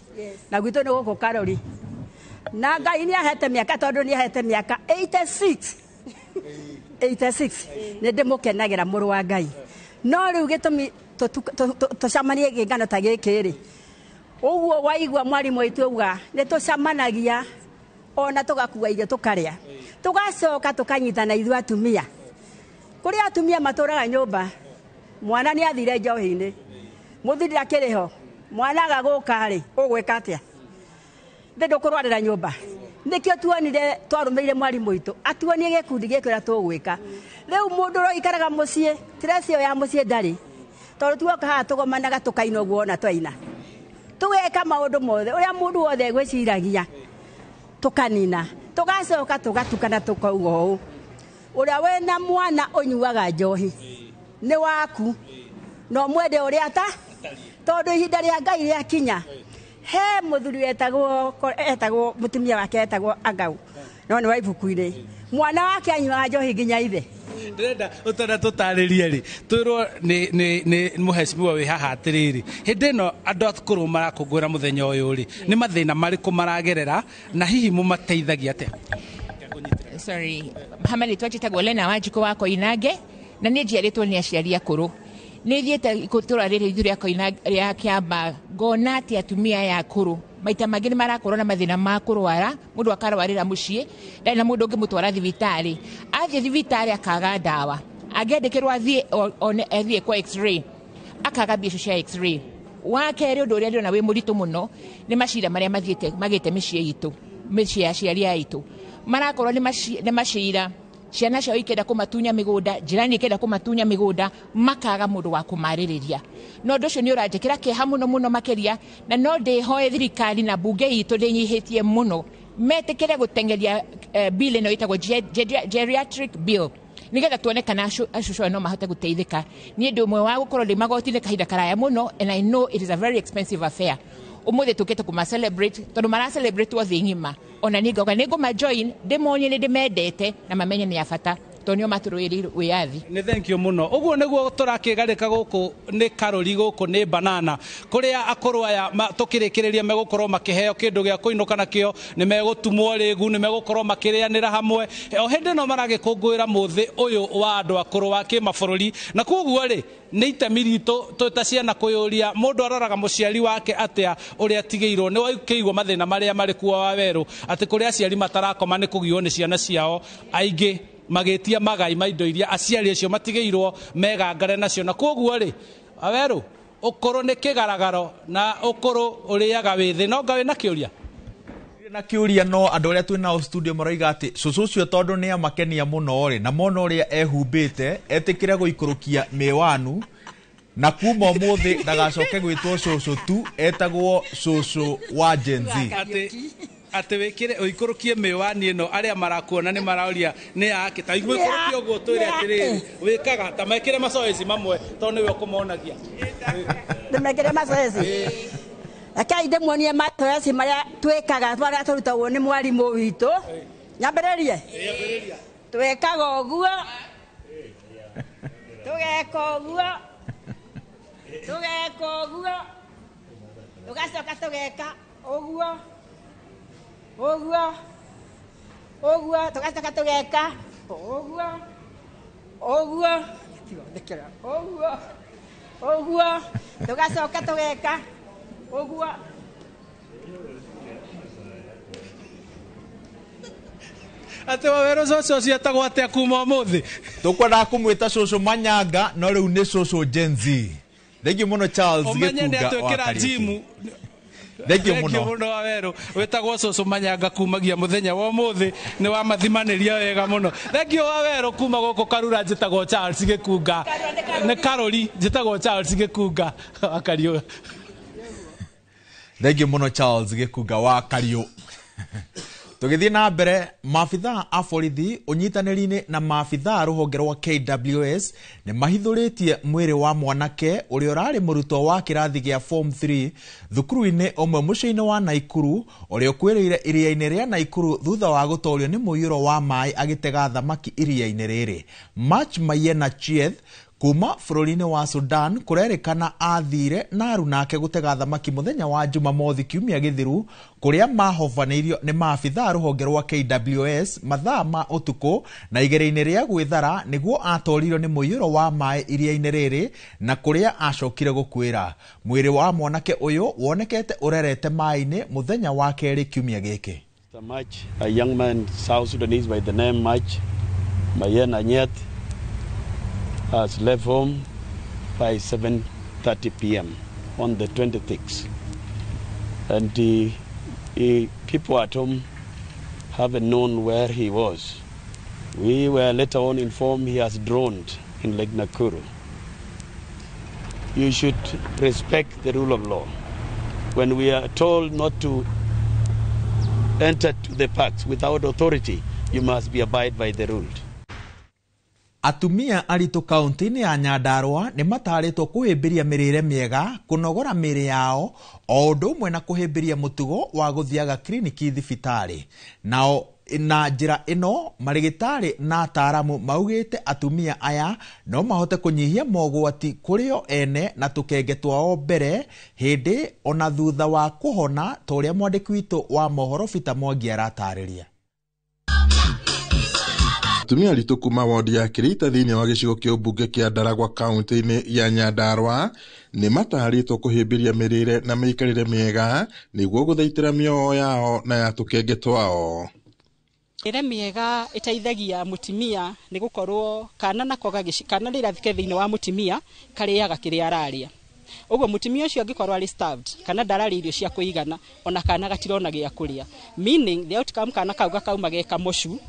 na gwitũ nĩ gũkũ Karori, na Ngai nĩ ahete mĩaka, tondũ nĩ ahete mĩaka 86 86 nĩ ndĩmũkenagĩra mũrũ wa Ngai. No rĩu gĩtũmi tũcemanie kĩngano ta gĩkĩ rĩ, ũguo waigua mwarimũ witũ auga nĩ tũcemanagia ona tũgakua irio tũkarĩa, tũgacoka tũkanyitana ithuĩ atumia. Kũrĩ atumia matũraga nyũmba, mwana nĩ athire njohi-inĩ, mũthuri ndakĩrĩ ho, mwana aga gũka rĩ, ũgwĩka atĩa? Thĩ ndũkũrwarĩra nyũmba. Nĩkĩo tuonire twarũmĩrĩire mwarimũ witũ atuonie gĩkundi gĩkĩ ũrĩa tũgwĩka. Rĩu mũndũ ũroikaraga mũciĩ, stress ĩyo ya mũciĩ ndarĩ, tondũ tuoka haha tũgomanaga tũkaina ũguo ona twaina, tũgeka maũndũ mothe ũrĩa mũndũ wothe egwĩciragia tũkanina, tũgacoka tũgatukana tũkauga ũũ, ũrĩa wĩna mwana ũnyuaga njohi nĩ waku no mwende ũrĩa ta, tondũ ihinda rĩa Ngai rĩakinya. He mũthuri etagwo mũtumia wake etagwo Angau, no nĩ wa ibuku-inĩ, mwana wake anyuaga njohi nginya ithe. Ndĩrenda ũtana tũtarĩrie rĩ, twĩrwo nĩ mũhecimiwa wĩ haha atĩrĩrĩ, hĩndĩ ĩno andũ akũrũ marakũngũĩra mũthenya ũyũ rĩ, nĩ mathĩna marĩkũ maragerera na hihi mũmateithagia atĩa? Sorry, hama rĩtwa njĩtagwo Lena Wanjikũ wa Koinange, na niĩ njiarĩtwo nĩ aciari akũrũ. Nĩ thiĩte itũra rĩrĩ ithuĩ rĩa Koinange rĩa Kĩambaa, ngona atĩ atumia aya akũrũ maita mangĩ nĩ marakorwo na mathĩna ma kũrwara, mũndũ akarwarĩra mũciĩ, ndarĩ na mũndũ ũngĩmũtwara thibitarĩ. Athiĩ thibitarĩ akaga ndawa, angĩandĩkĩrwo athiĩ kwa x-ray, akaga mbia icio cia x-ray. Wa kerĩ, ũndũ ũrĩa ndĩrona wĩ mũritũ mũno nĩ macira marĩa mathiĩte magĩte mĩciĩ itũ, mĩciĩ ya aciari aitũ. Marakorwo nĩ macira, ciana ciao ikenda kũmatunya mĩgũnda, jirani ikenda kũmatunya mĩgũnda, makaga mũndũ wa kũmarĩrĩria. Na ũndũ ũcio nĩ ũranjĩkĩra kĩeha mũno mũno makĩria, na no ndĩhoe thirikari na mbunge itũ ndĩnyihĩtie mũno metĩkĩre gũteng'eria bill ĩno ĩtagwo geriatric bill, nĩgetha tuone kana acũcũ aya no mahote gũteithĩka. Niĩ ndĩ ũmwe wa gũkorwo ndĩ magoti-inĩ kahinda karaya mũno, and I know it is a very expensive affair. Ũmũthĩ tũkĩte kũma celebrate tondũ mara celebrate thĩ ng'ima, ona niĩ ngauga nĩ ngũma join ndĩmonie nĩ ndĩmendete na mamenye nĩ a bata tondũ nĩo matũrũĩrĩire wĩyathi. Nĩ thank you mũno. Ũguo nĩguo tũrakĩgarĩka gũkũ nĩ Karori, gũkũ nĩ Banana, kũrĩa akũrũ aya tũkĩrĩkĩrĩria megũkorwo makĩheo kĩndũ gĩa kũinũka nakĩo, nĩ megũtumwo rĩgu, nĩ megũkorwo makĩrĩanĩra hamwe o hĩndĩ ĩno maragĩkũngũĩra mũthĩ ũyũ wa andũ akũrũ wa kĩmabũrũri. Na koguo rĩ, nĩ itemi ritũ twĩ ta ciana kwĩyũria mũndũ aroraga mũciari wake atĩa ũrĩa atigĩirwo. Nĩ waikĩirwo mathĩna marĩa marĩ kuo wa werũ, atĩ kũrĩa aciari matarakoma nĩ kũgiywo nĩ ciana ciao, aingĩ magĩtia magai ma indo iria aciari acio matigĩirwo megangare nacio. Na koguo rĩ, awerũ ũkũrũ nĩ kĩgaragaro na ũkũrũ ũrĩaga wĩthĩ. No nga wĩna kĩũria? Na kĩũria no andũ arĩa twĩ nao studio maroiga atĩ cũcũ ũcio tondũ nĩ amakenia mũno rĩ, na mona ũrĩa ehumbĩte, etĩkĩre gũikũrũkia mĩwanu, na kuma ũmũthĩ ndagacoke gwĩtwo cũcũ tu, etagwo cũcũ wa Gen Z. Atĩ wĩkĩre ũikũrũkie mĩwani ĩno, arĩa marakuona nĩ maroria nĩ yake. Ta ũikũrũkie ũguo twĩre atĩrĩrĩ, wĩkaga ta mekĩre macoeci mamwe tondũ nĩwe ũkũmonagia. Ndĩmekĩre macoeci? Rekei ndĩmuonie macoeci marĩa twĩkaga, marĩa tũrutagwo nĩ mwarimũ witũ. Nyambĩrĩrie? Twĩkaga ũguo, tũgeka ũguo, tũgeka ũguo, tũgacoka tũgeka ũguo, ũguo, ũguo, tũgacoka tũgeka ũguo, ũguo, ũguo, ũguo, tũgacoka tũgeka ũguo. Atĩ wawerũ cũcũ ũcio etagwo atĩa kuma ũmũthĩ? Tũkwendaga kũmwĩta cũcũ Manyanga, no rĩu nĩ cũcũ Gen Z. Thank you mũno Charles Ũmenye nĩ Gĩkunga wa atwĩkĩra Kariũki. njimu. Thank you Thank you mũno. mũno wawerũ. Wĩtagwo cũcũ Manyanga kumagia mũthenya wa ũmũthĩ, nĩ wamathimanĩria wega mũno. Thank you wawerũ kuma gũkũ Karura. Njĩtagwo Charles Gĩkunga. Nĩ Karori, njĩtagwo Charles Gĩkunga wa Kariũ. Thank you mũno Charles Gĩkunga wa Kariũ. Tũgĩthiĩ na mbere, maabithaa a borithi ũnyitanĩri-inĩ na maabithaa rũhonge rwa KWS nĩ mahithũrĩtie mwĩrĩ wa mwanake ũrĩa ũrarĩ mũrutwo wa kĩrathi gĩa form 3 thukuru-inĩ ũmwe mũciĩ-inĩ wa Naikuru, ũrĩa ũkuĩrĩire iria-inĩ rĩa Naikuru thutha wa gũtorio nĩ mũiyũro wa maĩ agĩtega thamaki iria-inĩ rĩrĩ. March Mayena Chieth Kuma bũrũri-inĩ wa Sudan kũrerĩkana athire na arunake gũtega thamaki mũthenya wa Jumamothi kiumia gĩthiru kũrĩa mahovanĩirio nĩ maabithaa rũhonge rwa KWS mathaa ma ũtukũ na igeria-inĩ rĩa gwĩthara nĩguo atoririo nĩ mũiyũro wa maĩ iria-inĩ rĩrĩ na kũrĩa acokire gũkuĩra. Mwĩrĩ wa mwanake ũyũ wonekete ũrerete maĩ-inĩ mũthenya wa kerĩ kiumia gĩkĩ. Mach, a young man, South Sudanese by the name Mach Mayen Anyet, has left home by 7:30 p.m. on the 26th. And the people at home haven't known where he was. We were later on informed he has drowned in Lake Nakuru. You should respect the rule of law. When we are told not to enter to the parks without authority, you must be abide by the rule. Atumia aritũ kaunti-inĩ ya Nyandarua nĩ matarĩtwo kũhĩmbĩria mĩrĩre mĩega, kũnogora mĩĩrĩ yao o ũndũ ũmwe na kũhĩmbĩria mũtugo wa gũthiaga kiriniki thibitarĩ. Nao na njĩra ĩno marĩgĩtarĩ na ataaramu maugĩte atumia aya no mahote kũnyihia mogwati kũrĩ o ene na tũkenge twao mbere hĩndĩ ona thutha wa kũhona ta ũrĩa mwandĩki witũ wa mohoro Peter Mwangi aratarĩria. Atumia aritũ kuma wodi ya Kĩrĩita thĩinĩ wa gĩcigo kĩa ũmbunge kĩa Ndaragwa kaunti-inĩ ya Nyandarua nĩ matarĩtwo kũhĩmbĩria mĩrĩre na mĩikarĩre mĩega nĩguo gũthaitĩra mĩoyo yao na ya tũkenge twao. Mĩrĩre mĩega ĩteithagia mũtumia nĩ gũkorwo kana nako kana rĩrĩa ke thĩinĩ wa mũtumia karĩaga kĩrĩa ararĩa. Ũguo mũtumia ũcio angĩkorwo arĩ starved kana ndararĩa irio cia kũigana ona kana gatirona gĩa kũrĩa, meaning the outcome kana kau gakauma ge kamocu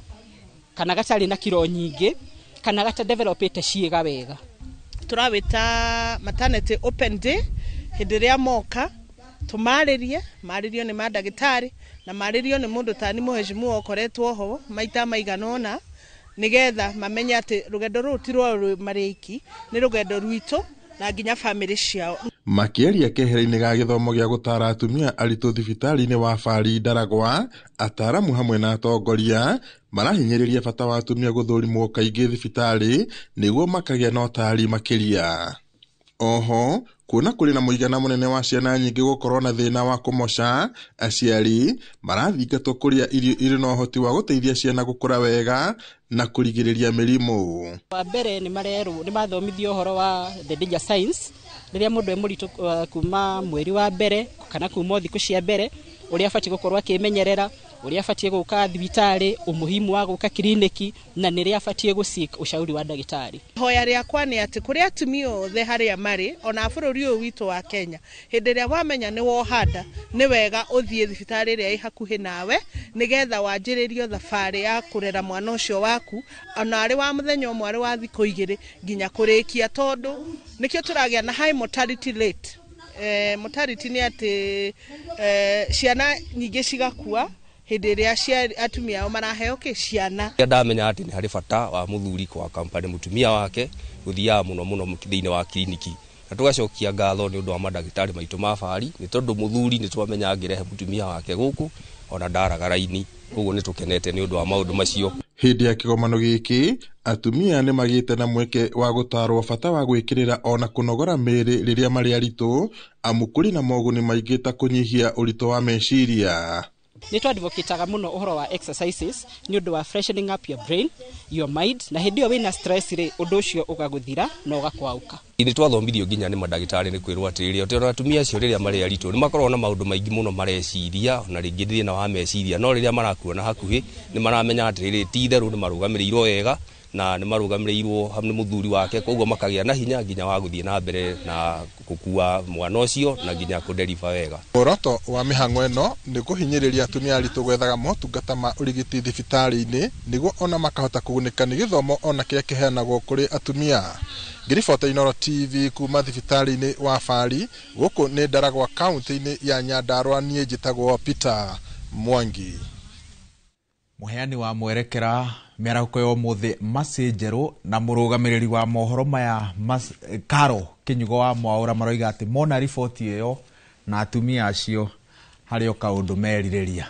kana gatarĩ na kiro nyingĩ kana gatadevelopĩte ciĩga wega. Tũrawĩta maternity open day hĩndĩ ĩrĩa moka tũmarĩrie marĩrio nĩ mandagĩtarĩ na marĩrio nĩ mũndũ tani mũhecimu okoretwo ho maita maigana ũna nĩgetha mamenye atĩ rũgendo rũrũ ti rwao marĩ aiki, nĩ rũgendo rwitũ na nginya bamĩrĩ ciao. Makĩaria kehera-inĩ ga gĩthomo gĩa gũtara atumia aritũ thibitarĩ-inĩ wa Bari Ndaragwa, ataaramu hamwe na atongoria marahinyĩrĩria bata wa atumia gũthũrimwo kaingĩ thibitarĩ nĩguo makagĩa na ũtaari makĩria. Oho kuona kũrĩ na mũigana mũnene wa ciana nyingĩ gũkorwo na thĩna wa kũmoca, aciari marathingatwo kũrĩa irio irĩ na ũhoti wa gũteithia ciana gũkũra wega na kũrigĩrĩria mĩrimũ. Wa mbere nĩ marerwo nĩ mathomithio ũhoro wa the danger signs rĩrĩa mũndũ e mũritũ kuma mweri wa mbere kana kuma thikũ cia mbere, ũrĩa abatiĩ gũkorwo akĩmenyerera, ũrĩa abatiĩ gũka thibitarĩ, umuhimu wa gũka kiriniki na nĩrĩa abatiĩ gũseek ũcauri wa ndagĩtarĩ. Hoya rĩakwa nĩ atĩ kũrĩ atumia othe harĩa marĩ ona bũrũri ũyũ witũ wa Kenya, hĩndĩ ĩrĩa wamenya nĩ wohanda nĩ wega ũthiĩ thibitarĩ ĩrĩa ĩ hakuhĩ nawe nĩgetha wanjĩrĩrio thabarĩ ya kũrera mwana ũcio waku ona arĩ wa mũthenya ũmwe arĩ wa thikũ igĩrĩ nginya kũrĩkia, tondũ nĩkĩo tũragĩa na high mortality rate. Mortality nĩ atĩ ciana nyingĩ cigakua hĩndĩ ĩrĩa atumia ao maraheo kĩ ciana. Ndamenya atĩ nĩ harĩ bata wa mũthuri kwa kampani mũtumia wake gũthiaga mũno mũno thĩinĩ wa kiriniki, na tũgacokia ngatho nĩ ũndũ wa mandagĩtarĩ maitũ ma Bari nĩ tondũ mũthuri nĩ twamenya angĩrehe mũtumia wake gũkũ ona ndaraga raini, koguo nĩ tũkenete nĩ ũndũ wa maũndũ macio. Hĩndĩ ya kĩgomano gĩkĩ atumia nĩ magĩte na mweke wa gũtarwo bata wa gwĩkĩrĩra ona kũnogora mĩĩrĩ rĩrĩa marĩ aritũ, amu kũrĩ na moguni maingĩ ta kũnyihia ũritũ wa meciria. Nĩ twadvocataga mũno ũhoro wa exercises nĩ ũndũ wa freshening up your brain, your mind, na hĩndĩ ĩyo wĩna stress rĩ ũndũ ũcio ũgagũthira na ũgakwaũka. Nĩ twathomithirio nginya nĩ mandagĩtarĩ nĩ kwĩrwo atĩrĩrĩ atĩ ona atumia acio rĩrĩa marĩ aritũ nĩ makoragwo na maũndũ maingĩ mũno mareciria na rĩngĩ thĩna wa meciria, no rĩrĩa marakuona hakuhĩ nĩ maramenya atĩrĩrĩ ti itherũ nĩ marũgamĩrĩirwo wega na nĩ marũgamĩrĩirwo nĩ mũthuri wake, koguo makagĩa na hinya nginya wa gũthiĩ na mbere na gũkua mwana ũcio na nginya kũderiva wega. Muoroto wa mĩhang'o ĩno nĩ kũhinyĩrĩria atumia aritũ gwethaga motungata ma ũrigiti thibitarĩ-inĩ nĩguo ona makahota kũgunĩka nĩ gĩthomo ona kĩrĩa kĩheanagwo kũrĩ atumia. Ngĩribota Inooro TV kuma thibitarĩ-inĩ wa Bari gũkũ nĩ Ndaragwa kaunti-inĩ ya Nyandarua, niĩ njĩtagwo Peter Mwangi. Mũheani wa mwerekera mĩarahũko ya ũmũthĩ Mercy Njerũ na mũrũgamĩrĩri wa mohoro maya Karo Kĩnyugo wa Mwaũra maroiga atĩ mona riboti ĩyo na atumia acio harĩ o kaũndũ merirĩria.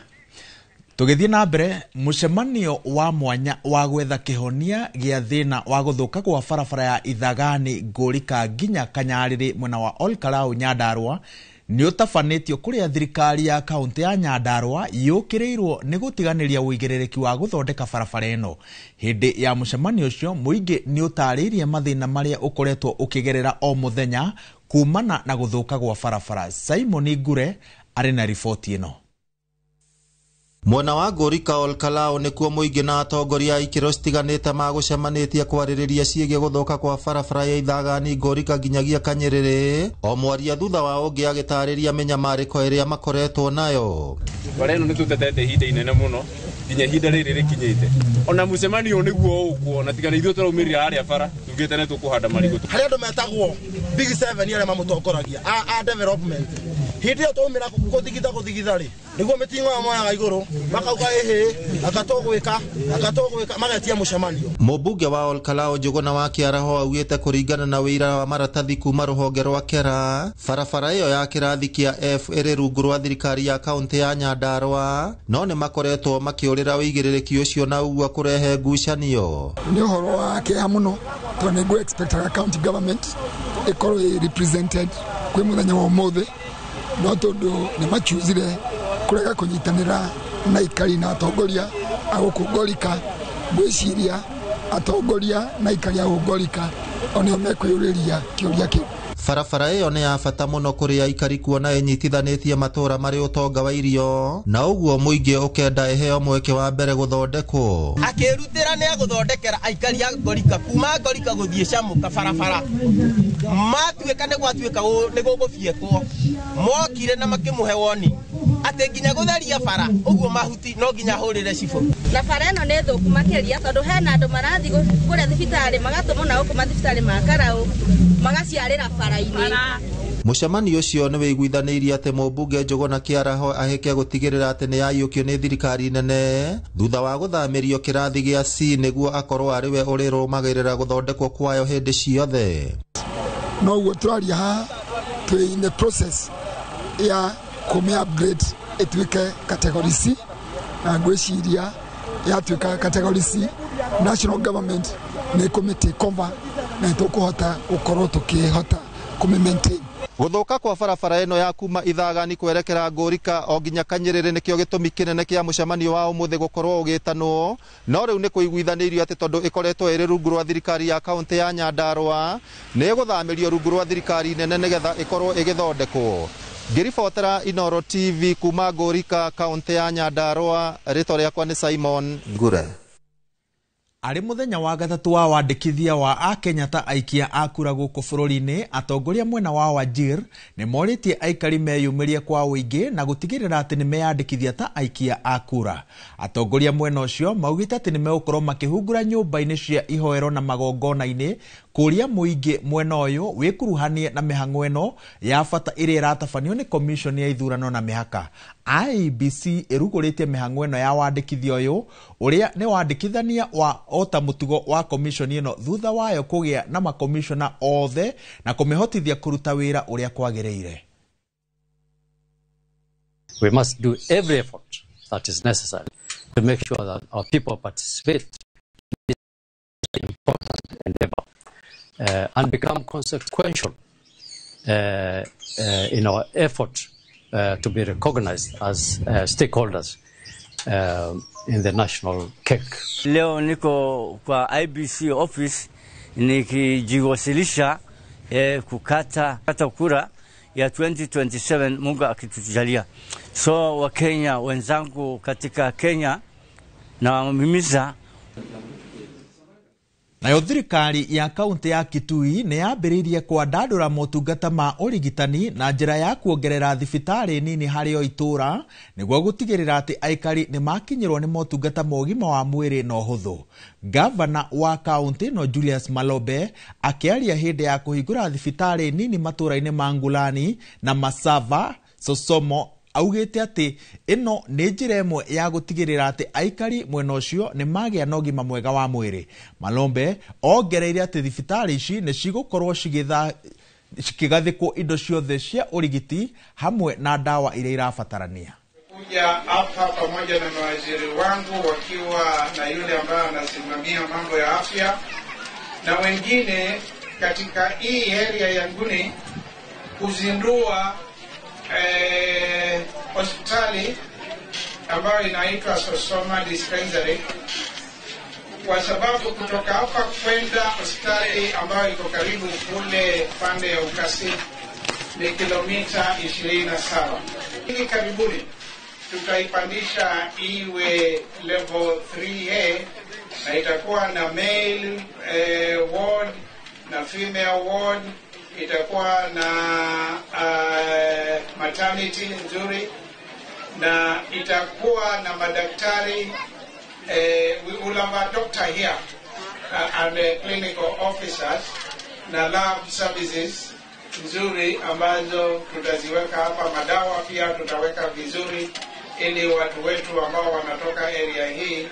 Tũgĩthiĩ na mbere, mũcemanio wa mwanya wa gwetha kĩhonia gĩa thĩna wa gũthũka gwa barabara ya Ithagani Ngũrika nginya Kanyarĩrĩ mwena wa Olkalau Nyandarua nĩ ũtabanĩtio kũrĩa thirikari ya kaũntĩ ya Nyandarua yũkĩrĩirwo nĩ gũtiganĩria ũigĩrĩrĩki wa gũthondeka barabara ĩno. Hĩndĩ ya mũcemanio ũcio, mũingĩ nĩ ũtarĩirie mathĩna marĩa ũkoretwo ũkĩgerera o mũthenya kumana na gũthũka gwa barabara. Simon Ngure arĩ na riboti ĩno. Mwena wa Ngũrika Olkalau nĩkuo mũingĩ na atongoria a ikĩro citiganĩte magũcemanĩtie kwarĩrĩria ciĩgiĩ gũthũka kwa barabara ya Ithagani Ngũrika nginyagia Kanyĩrĩrĩ, o mwaria thutha wa ũngĩ agĩtarĩria mĩnyamarĩko ĩrĩa makoretwo nayo. Bara ĩno nĩ tũtetete ihinda inene mũno nginya ihinda rĩrĩ rĩkinyĩte, ona mũcemanio nĩguo ũkuona tiga nĩ ithuĩ tũraumĩrire harĩa bara tugĩte nĩ tũkũhanda marigũ. Harĩa andũ metagwo Big Seven arĩa mamũtongoragia a development, hĩndĩ ĩyo twaumĩra gũthigitha rĩ, nĩguo mĩting'o ĩyo moyaga igũrũ makauga ĩhĩ agatũgwĩka magetia mũcemanio. Mũmbunge wa Olkalau Njũgũna wa Kĩaraho augĩte kũringana na wĩira wa maratathi kuma rũhonge rwa Kera, barabara ĩyo ya kĩrathi kĩa F ĩrĩ rungu rwa thirikari ya kaũntĩ ya Nyandarua, no nĩ makoretwo makĩũrĩra ũigĩrĩrĩki ũcio na ũguo kũrehe ngucanio. Nĩ ũhoro wa kĩeha mũno tondũ nĩ ngũ expectaga county government ĩkorwo ĩ represented kwĩ mũthenya wa ũmũthĩ, no tondũ nĩ machuzire kũrega kũnyitanĩra na aikari na atongoria a gũkũ Ngorika, ngwĩciria atongoria na aikari a gũkũ Ngorika o nĩo mekwĩyũrĩria kĩũria kĩu. Barabara ĩyo nĩ ya bata mũno kũrĩ aikari kuona ĩnyitithanĩtie matũũra marĩ ũtonga wa irio, na ũguo mũingĩ ũkenda ĩheo mweke wa mbere gũthondekwo. Akĩrutĩra nĩ agũthondekera aikari a Ngorika kuma Ngorika gũthiĩ Camũka barabara, matuĩka nĩ gwatuĩka nĩ gũgũbiekwo, mokire na makĩmũhe woni atĩ nginya gũtheria bara ũguo mahuti no nginya hũrĩre cibũ. Na bara ĩno nĩ thũku makĩria tondũ hena andũ marathiĩ kũrĩa thibitarĩ magatũmwo na gũkũ mathibitarĩ ma Karau magaciarĩra bara-inĩ. Mũcemanio ũcio nĩ wĩiguithanĩirie atĩ mũmbunge Njũgũna Kĩaraho ahĩke gũtigĩrĩra atĩ nĩ yaiyũkio nĩ thirikari nene thutha wa gũthamĩrio kĩrathi gĩa C nĩguo akorwo arĩ we ũrĩrũmagĩrĩra gũthondekwo kwayo hĩndĩ ciothe. Noguo tũraria haha twĩ in the process ya kũmĩ upgrade ĩtuĩke category C, na ngwĩciria yatuĩka category C national government nĩ ĩkũmĩ take over na nĩtũkũhota gũkorwo tũkĩhota kũmĩ maintain. Gũthũka kwa barabara ĩno ya kuma Ithagani kwerekera Ngũrika o nginya Kanyĩrĩrĩ nĩkĩo gĩtũmi kĩnene kĩa mũcemanio wa ũmũthĩ gũkorwo ũgĩtanwo, no rĩu nĩ kũiguithanĩirio atĩ tondũ ĩkoretwo ĩrĩ rungu rwa thirikari ya kaũntĩ ya Nyandarua nĩ ĩgũthamĩrio rungu rwa thirikari nene nĩgetha ĩkorwo ĩgĩthondekwo. Ngĩribotera Inooro TV kuma Ngũrika kaũntĩ ya Nyandarua, rĩtwa rĩakwa nĩ Simon Ngure. Arĩ mũthenya wa gatatũ wa wandĩkithia wa akenya ta aikia a kura gũkũ bũrũri-inĩ, atongoria mwena wa Wajir nĩ morĩtie aikari meyumĩrie kwa ũingĩ na gũtigĩrĩra atĩ nĩ meyandĩkithia ta aikia a kura. Atongoria mwena ũcio maugĩte atĩ nĩ megũkorwo makĩhungura nyũmba-inĩ cia ihoero na magongona-inĩ kũria mũingĩ mwena ũyũ wĩkuruhanie na mĩhang'o ĩno ya bata ĩrĩa ĩratabanio nĩ komishoni ya ithurano na mĩhaka. IEBC ĩrugũrĩtie mĩhang'o ĩno ya wandĩkithia ũyũ ũrĩa nĩ wandĩkithania wa ota mũtugo wa komishoni ĩno thutha wayo kũgĩa na makomishona othe na kũmĩhotithia kũruta wĩra ũrĩa kwagĩrĩire. We must do every effort that is necessary to make sure that our people participate in this important endeavor and become consequential in our effort to be recognized as stakeholders in the national cake. Leo niko kwa IBC office nikijiwasilisha kukata kura ya 2027, Mungu akitujalia. So Wakenya wenzangu katika Kenya na mimiza. Nayo thirikari ya kaunti ya Kitui nĩ yambĩrĩirie kwandandũra motungata ma ũrigitani na njĩra ya kuongerera thibitarĩ nini harĩ o itũũra nĩguo gũtigĩrĩra atĩ aikari nĩ makinyĩrwo nĩ motungata ma ũgima wa mwĩrĩ na ũhũthũ. Gavana wa kaunti ĩno Julius Malobe akĩaria hĩndĩ ya kũhingũra thibitarĩ nini matũũra-inĩ ma Ngulani na Masava Sosomo augĩte atĩ ĩno nĩ njĩra ĩmwe ya gũtigĩrĩra atĩ aikari mwena ũcio nĩ magĩa na ũgima mwega wa mwĩrĩ. Malombe ongereire atĩ thibitarĩ ici nĩ cigũkorwo cikĩgathĩkwo indo ciothe cia ũrigiti hamwe na ndawa iria irabatarania. Kuja hapa pamoja na mawaziri wangu wakiwa na yule ambaye anasimamia mambo ya afya na wengine katika hii area ya Nguni kuzindua hospitali ambayo inaitwa Sosoma Dispensary, kwa sababu kutoka hapa kwenda hospitali ambayo iko karibu kule pande ya Ukasi ni kilomita 27. Hivi karibuni tutaipandisha iwe level 3A na itakuwa na male ward na female ward, itakuwa na maternity nzuri na itakuwa na madaktari. We will have a doctor here and clinical officers na lab services nzuri ambazo tutaziweka hapa. Madawa pia tutaweka vizuri ili watu wetu ambao wanatoka area hii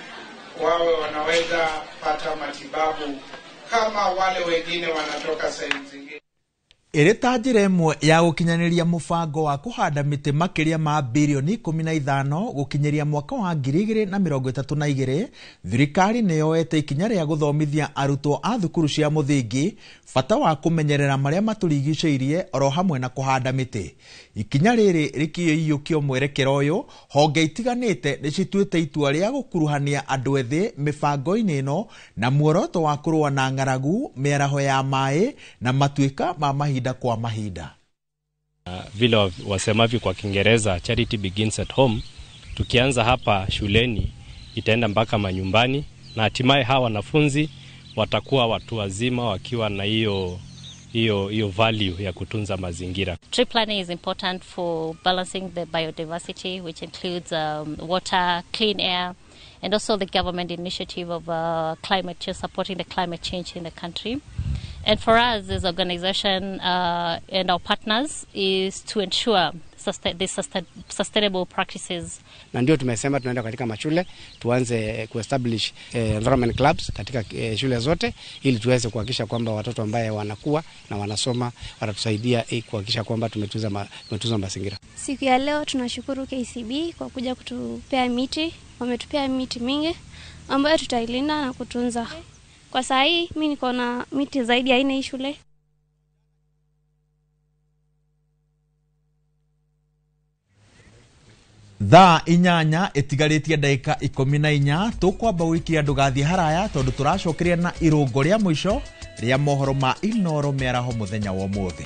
wawe wanaweza pata matibabu kama wale wengine wanatoka sehemu zingine. Ĩrĩ ta njĩra ĩmwe ya gũkinyanĩria mũbango wa kũhanda mĩtĩ makĩria ma birioni 15 gũkinyĩria mwaka wa 2032, thirikari nĩ yoete ikinya rĩa gũthomithia arutwo a thukuru cia mũthingi bata wa kũmenyerera marĩa matũrigicĩirie oro hamwe na kũhanda mĩtĩ. Ikinya rĩrĩ rĩkĩiyũkio mwerekero ũyũ, honge itiganĩte nĩ cituĩte itua rĩa gũkuruhania andũ ethĩ mĩbango-inĩ ĩno na muoroto wa kũrũa na ng'aragu, mĩaraho ya maĩ na matuĩka ma mahinda kwa mahinda. Vile wasemavyo kwa Kiingereza, charity begins at home. Tukianza hapa shuleni itaenda mpaka manyumbani na hatimaye hawa wanafunzi watakuwa watu wazima wakiwa na hiyo value ya kutunza mazingira. Tree planting is important for balancing the biodiversity, which includes water, clean air, and also the government initiative of climate change, supporting the climate change in the country. And for us as organization and our partners is to ensure the sustainable practices. Na ndio tumesema tunaenda katika mashule tuanze kuestablish environment clubs katika shule zote ili tuweze kuhakikisha kwamba watoto ambaye wanakuwa na wanasoma watatusaidia kuhakikisha kwamba tumetunza mazingira. Siku ya leo tunashukuru KCB kwa kuja kutupea miti. Wametupea miti mingi ambayo tutailinda na kutunza. Kwa saa hii mimi niko na miti zaidi ya 4 hii shule. Thaa 8 ĩtigarĩtie ndagĩka 14 tũkwamba gũikia ndũgathiĩ haraya tondũ tũracokeria na irũngo rĩa mũico rĩa mohoro ma Inooro mĩaraho mũthenya wa ũmũthĩ.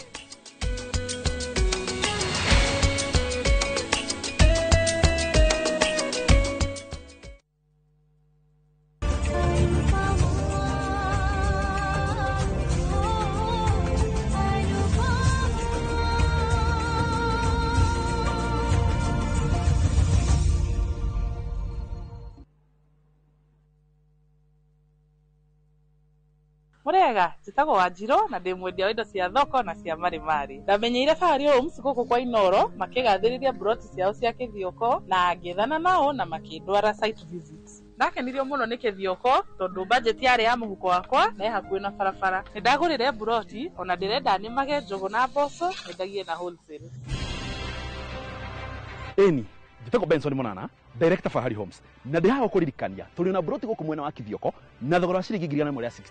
Murega njĩtagwo Wanjirũ na ndĩ mwendia wa indo cia thoko na cia marimari. Ndamenyeire Fahari Homes gũkũ kwa Inooro makĩgathĩrĩria broti ciao cia Kĩthioko na ngĩthana nao na makĩndwara site visit. Ndakenirio mũno nĩ Kĩthioko tondũ budget yarĩ ya mũhuko wakwa na ĩ hakuhĩ na barabara. Nĩndagũrire broti ona ndĩrenda nĩmage njũgũ na mboco nyendagie na wholesale. Ĩni njĩtagwo Benson Monana, director Fahari Homes, na ndĩ haha gũkũririkania tũrĩ na broti gũkũ mwena wa Kĩthioko na thogora wa ciringi 160.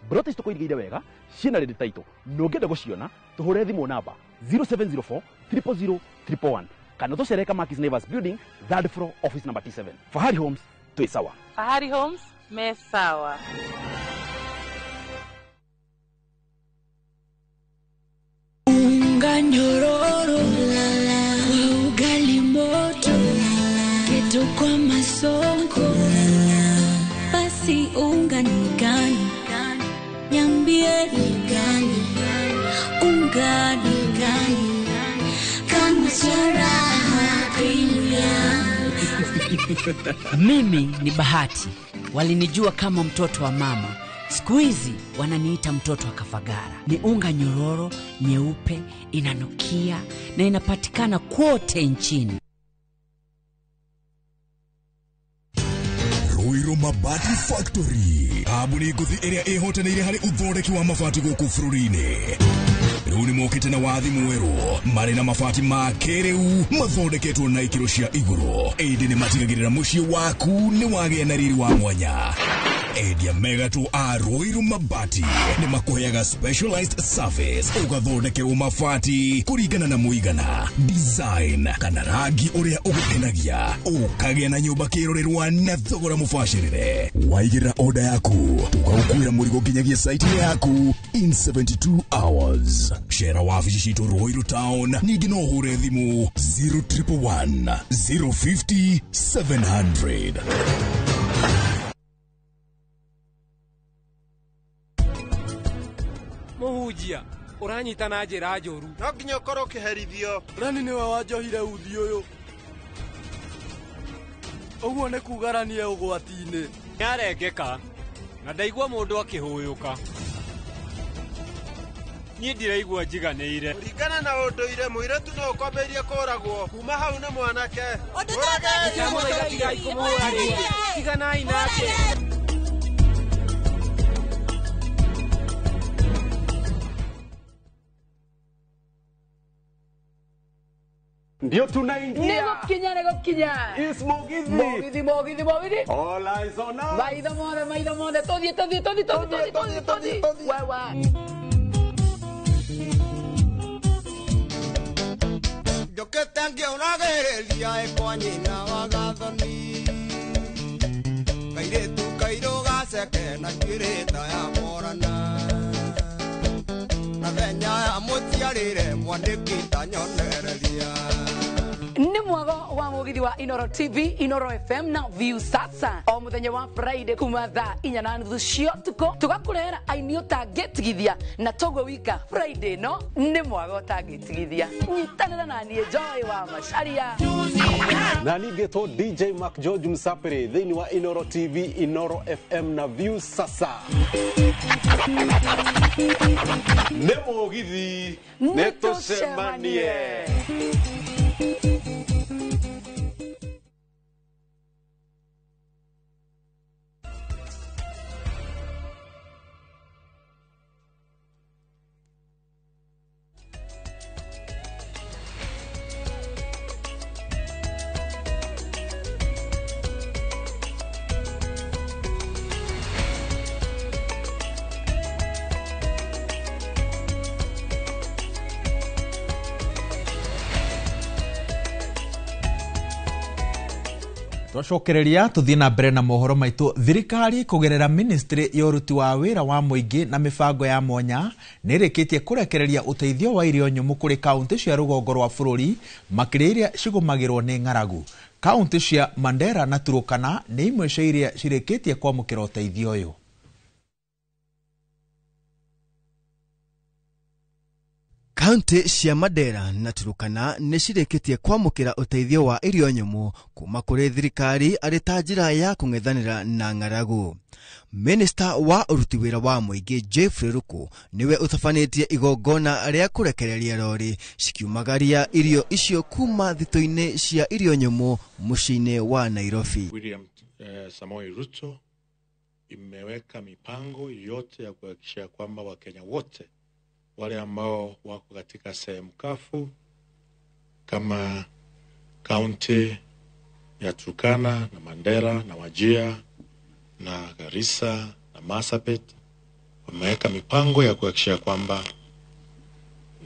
Broti ici tũkũirigĩire wega ciĩna ready title na ũngĩenda gũciona tũhũre thimũ namba 0704 000 111 kana tũcere Kamakis Neighbors Building, third floor, office number T7. Fahari Homes twĩ sawa. Fahari Homes me sawa. Unga nyororo kwa ugali moto keto kwa masonko, basi unga ni gani? Niambie ni gani? Unga ni gani? Kama charaha cream. Mimi ni Bahati. Walinijua kama mtoto wa mama. Siku hizi wananiita mtoto wa Kafagara. Ni unga nyororo, nyeupe, inanukia na inapatikana kote nchini. Ruiru Mabati Factory. Kambuni ngũthi ĩrĩa ĩhotanĩire harĩ ũthondeki wa mabati gũkũ bũrũri-inĩ. Rĩu Rĩu nĩ mokĩte na wathi mwerũ marĩ na mabati ma kĩrĩu mathondeketwo na ikĩro cia igũrũ ĩndĩ nĩ matigagĩrĩra mũciĩ waku nĩ wagĩa na riri wa mwanya. Endia mega tu a Ruiru Mabati nĩ makũheaga specialized service ũgathondekerwo mabati kũringana na mũigana, design kana rangi ũrĩa ũgũkenagia, ũkagĩa na nyũmba kĩrorerwa na thogora mũbacĩrĩre. Waigĩrĩra order yaku tũgagũkuĩra mũrigo nginyagia site yaku in 72 hours. Cera wabici citũ Ruiru Town, ningĩ no ũhũre thimũ 0111 050 700. Mũhunjia ũranyita na njĩra njũru. No nginya ũkorwo ũkĩherithio. Rani nĩwe wanjohire uthi ũyũ. Ũguo nĩ kugaranie ũgwati-inĩ. Nĩarengeka na ndaigua mũndũ akĩhũyũka. Niĩ ndiraigua njiganĩire. Kũringana na ũndũire mũirĩtu no ũkwambĩrĩrie kũragwo kuma hau nĩ mwanake. Tiganai nake. Ndio tunaingia. Nĩgũkinya. Is Mugithi. Mugithi. All eyes on us. Maitho mothe. Tũthiĩ. Wewe. Njũkĩte ngĩũragĩrĩria ĩ kwa nyina wa Gathoni. Kairĩtu kairũ gaceke na njuĩrĩ ta ya Morana. Na thenya ya mũciarĩre mwandĩki ta nyonereria. Nĩ mwago wa Mugithi wa Inoro TV, Inoro FM na View Sasa. O muthenya wa Friday kuma thaa 4:30 cia ũtukũ tũgakũrehera aini ũtangĩtigithia na toguo wika Friday no nĩ mwago ũtangĩtigithia. Nyitanĩra na niĩ Joy wa Macharia. Na ningĩtwo DJ Mark George Msapere thĩinĩ wa Inoro TV, Inoro FM na View Sasa. Nĩ Mugithi, nĩ tũcemanie. Twacokereria tuthie na mbere na mohoro maitu. Thirikari kugerera ministry ya uruti wa wira wa muingi na mibango ya mwanya nirikitie kurekereria uteithio wa irio nyumu kuri kaunti cia rugongo rwa bururi makiria iria cigumagirwo ni ng'aragu. Kaunti cia Mandera na Turukana ni imwe cia iria cirikitie kwamukira uteithio uyu. Kaunti cia Mandera na Turukana nĩ cirĩkĩtie kwamũkĩra ũteithio wa irio nyũmũ kuma kũrĩ thirikari arĩ ta njĩra ya kũng'ethanĩra na ng'aragu. Minista wa ũruti wĩra wa mũingĩ Jeffrey Ruku nĩwe ũtabanĩtie igongona rĩa kũrekereria rori cikiumagaria irio icio kuma thito-inĩ cia irio nyũmũ mũciĩ-inĩ wa Nairobi. William Samoei Ruto imeweka mipango yote ya kuhakikisha kwamba Wakenya wote wale ambao wako katika sehemu kafu kama kaunti ya Turkana na Mandera na Wajir na Garissa na Marsabit, wameweka mipango ya kuhakikisha kwamba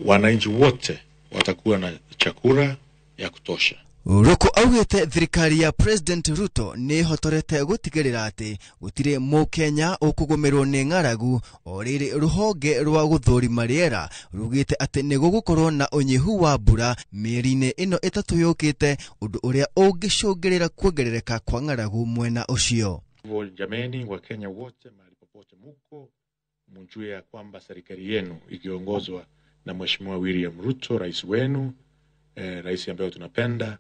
wananchi wote watakuwa na chakula ya kutosha. Ruku augĩte thirikari ya President Ruto nĩ ĩhotorete gũtigĩrĩra atĩ gũtirĩ mũkenya ũkũgũmĩrwo nĩ ng'aragu o rĩrĩ rũhonge rwa gũthũrima rĩera rugĩte atĩ nĩ gũgũkorwo na ũnyihu wa mbura mĩeri-inĩ ĩno ĩtatũ yũkĩte, ũndũ ũrĩa ũngĩcũngĩrĩra kuongerereka kwa ng'aragu mwena ũcio. Jameni, Wakenya wote mahali popote muko, mjue ya kwamba serikali yenu ikiongozwa na Mheshimiwa William Ruto, rais wenu, rais ambaye tunapenda,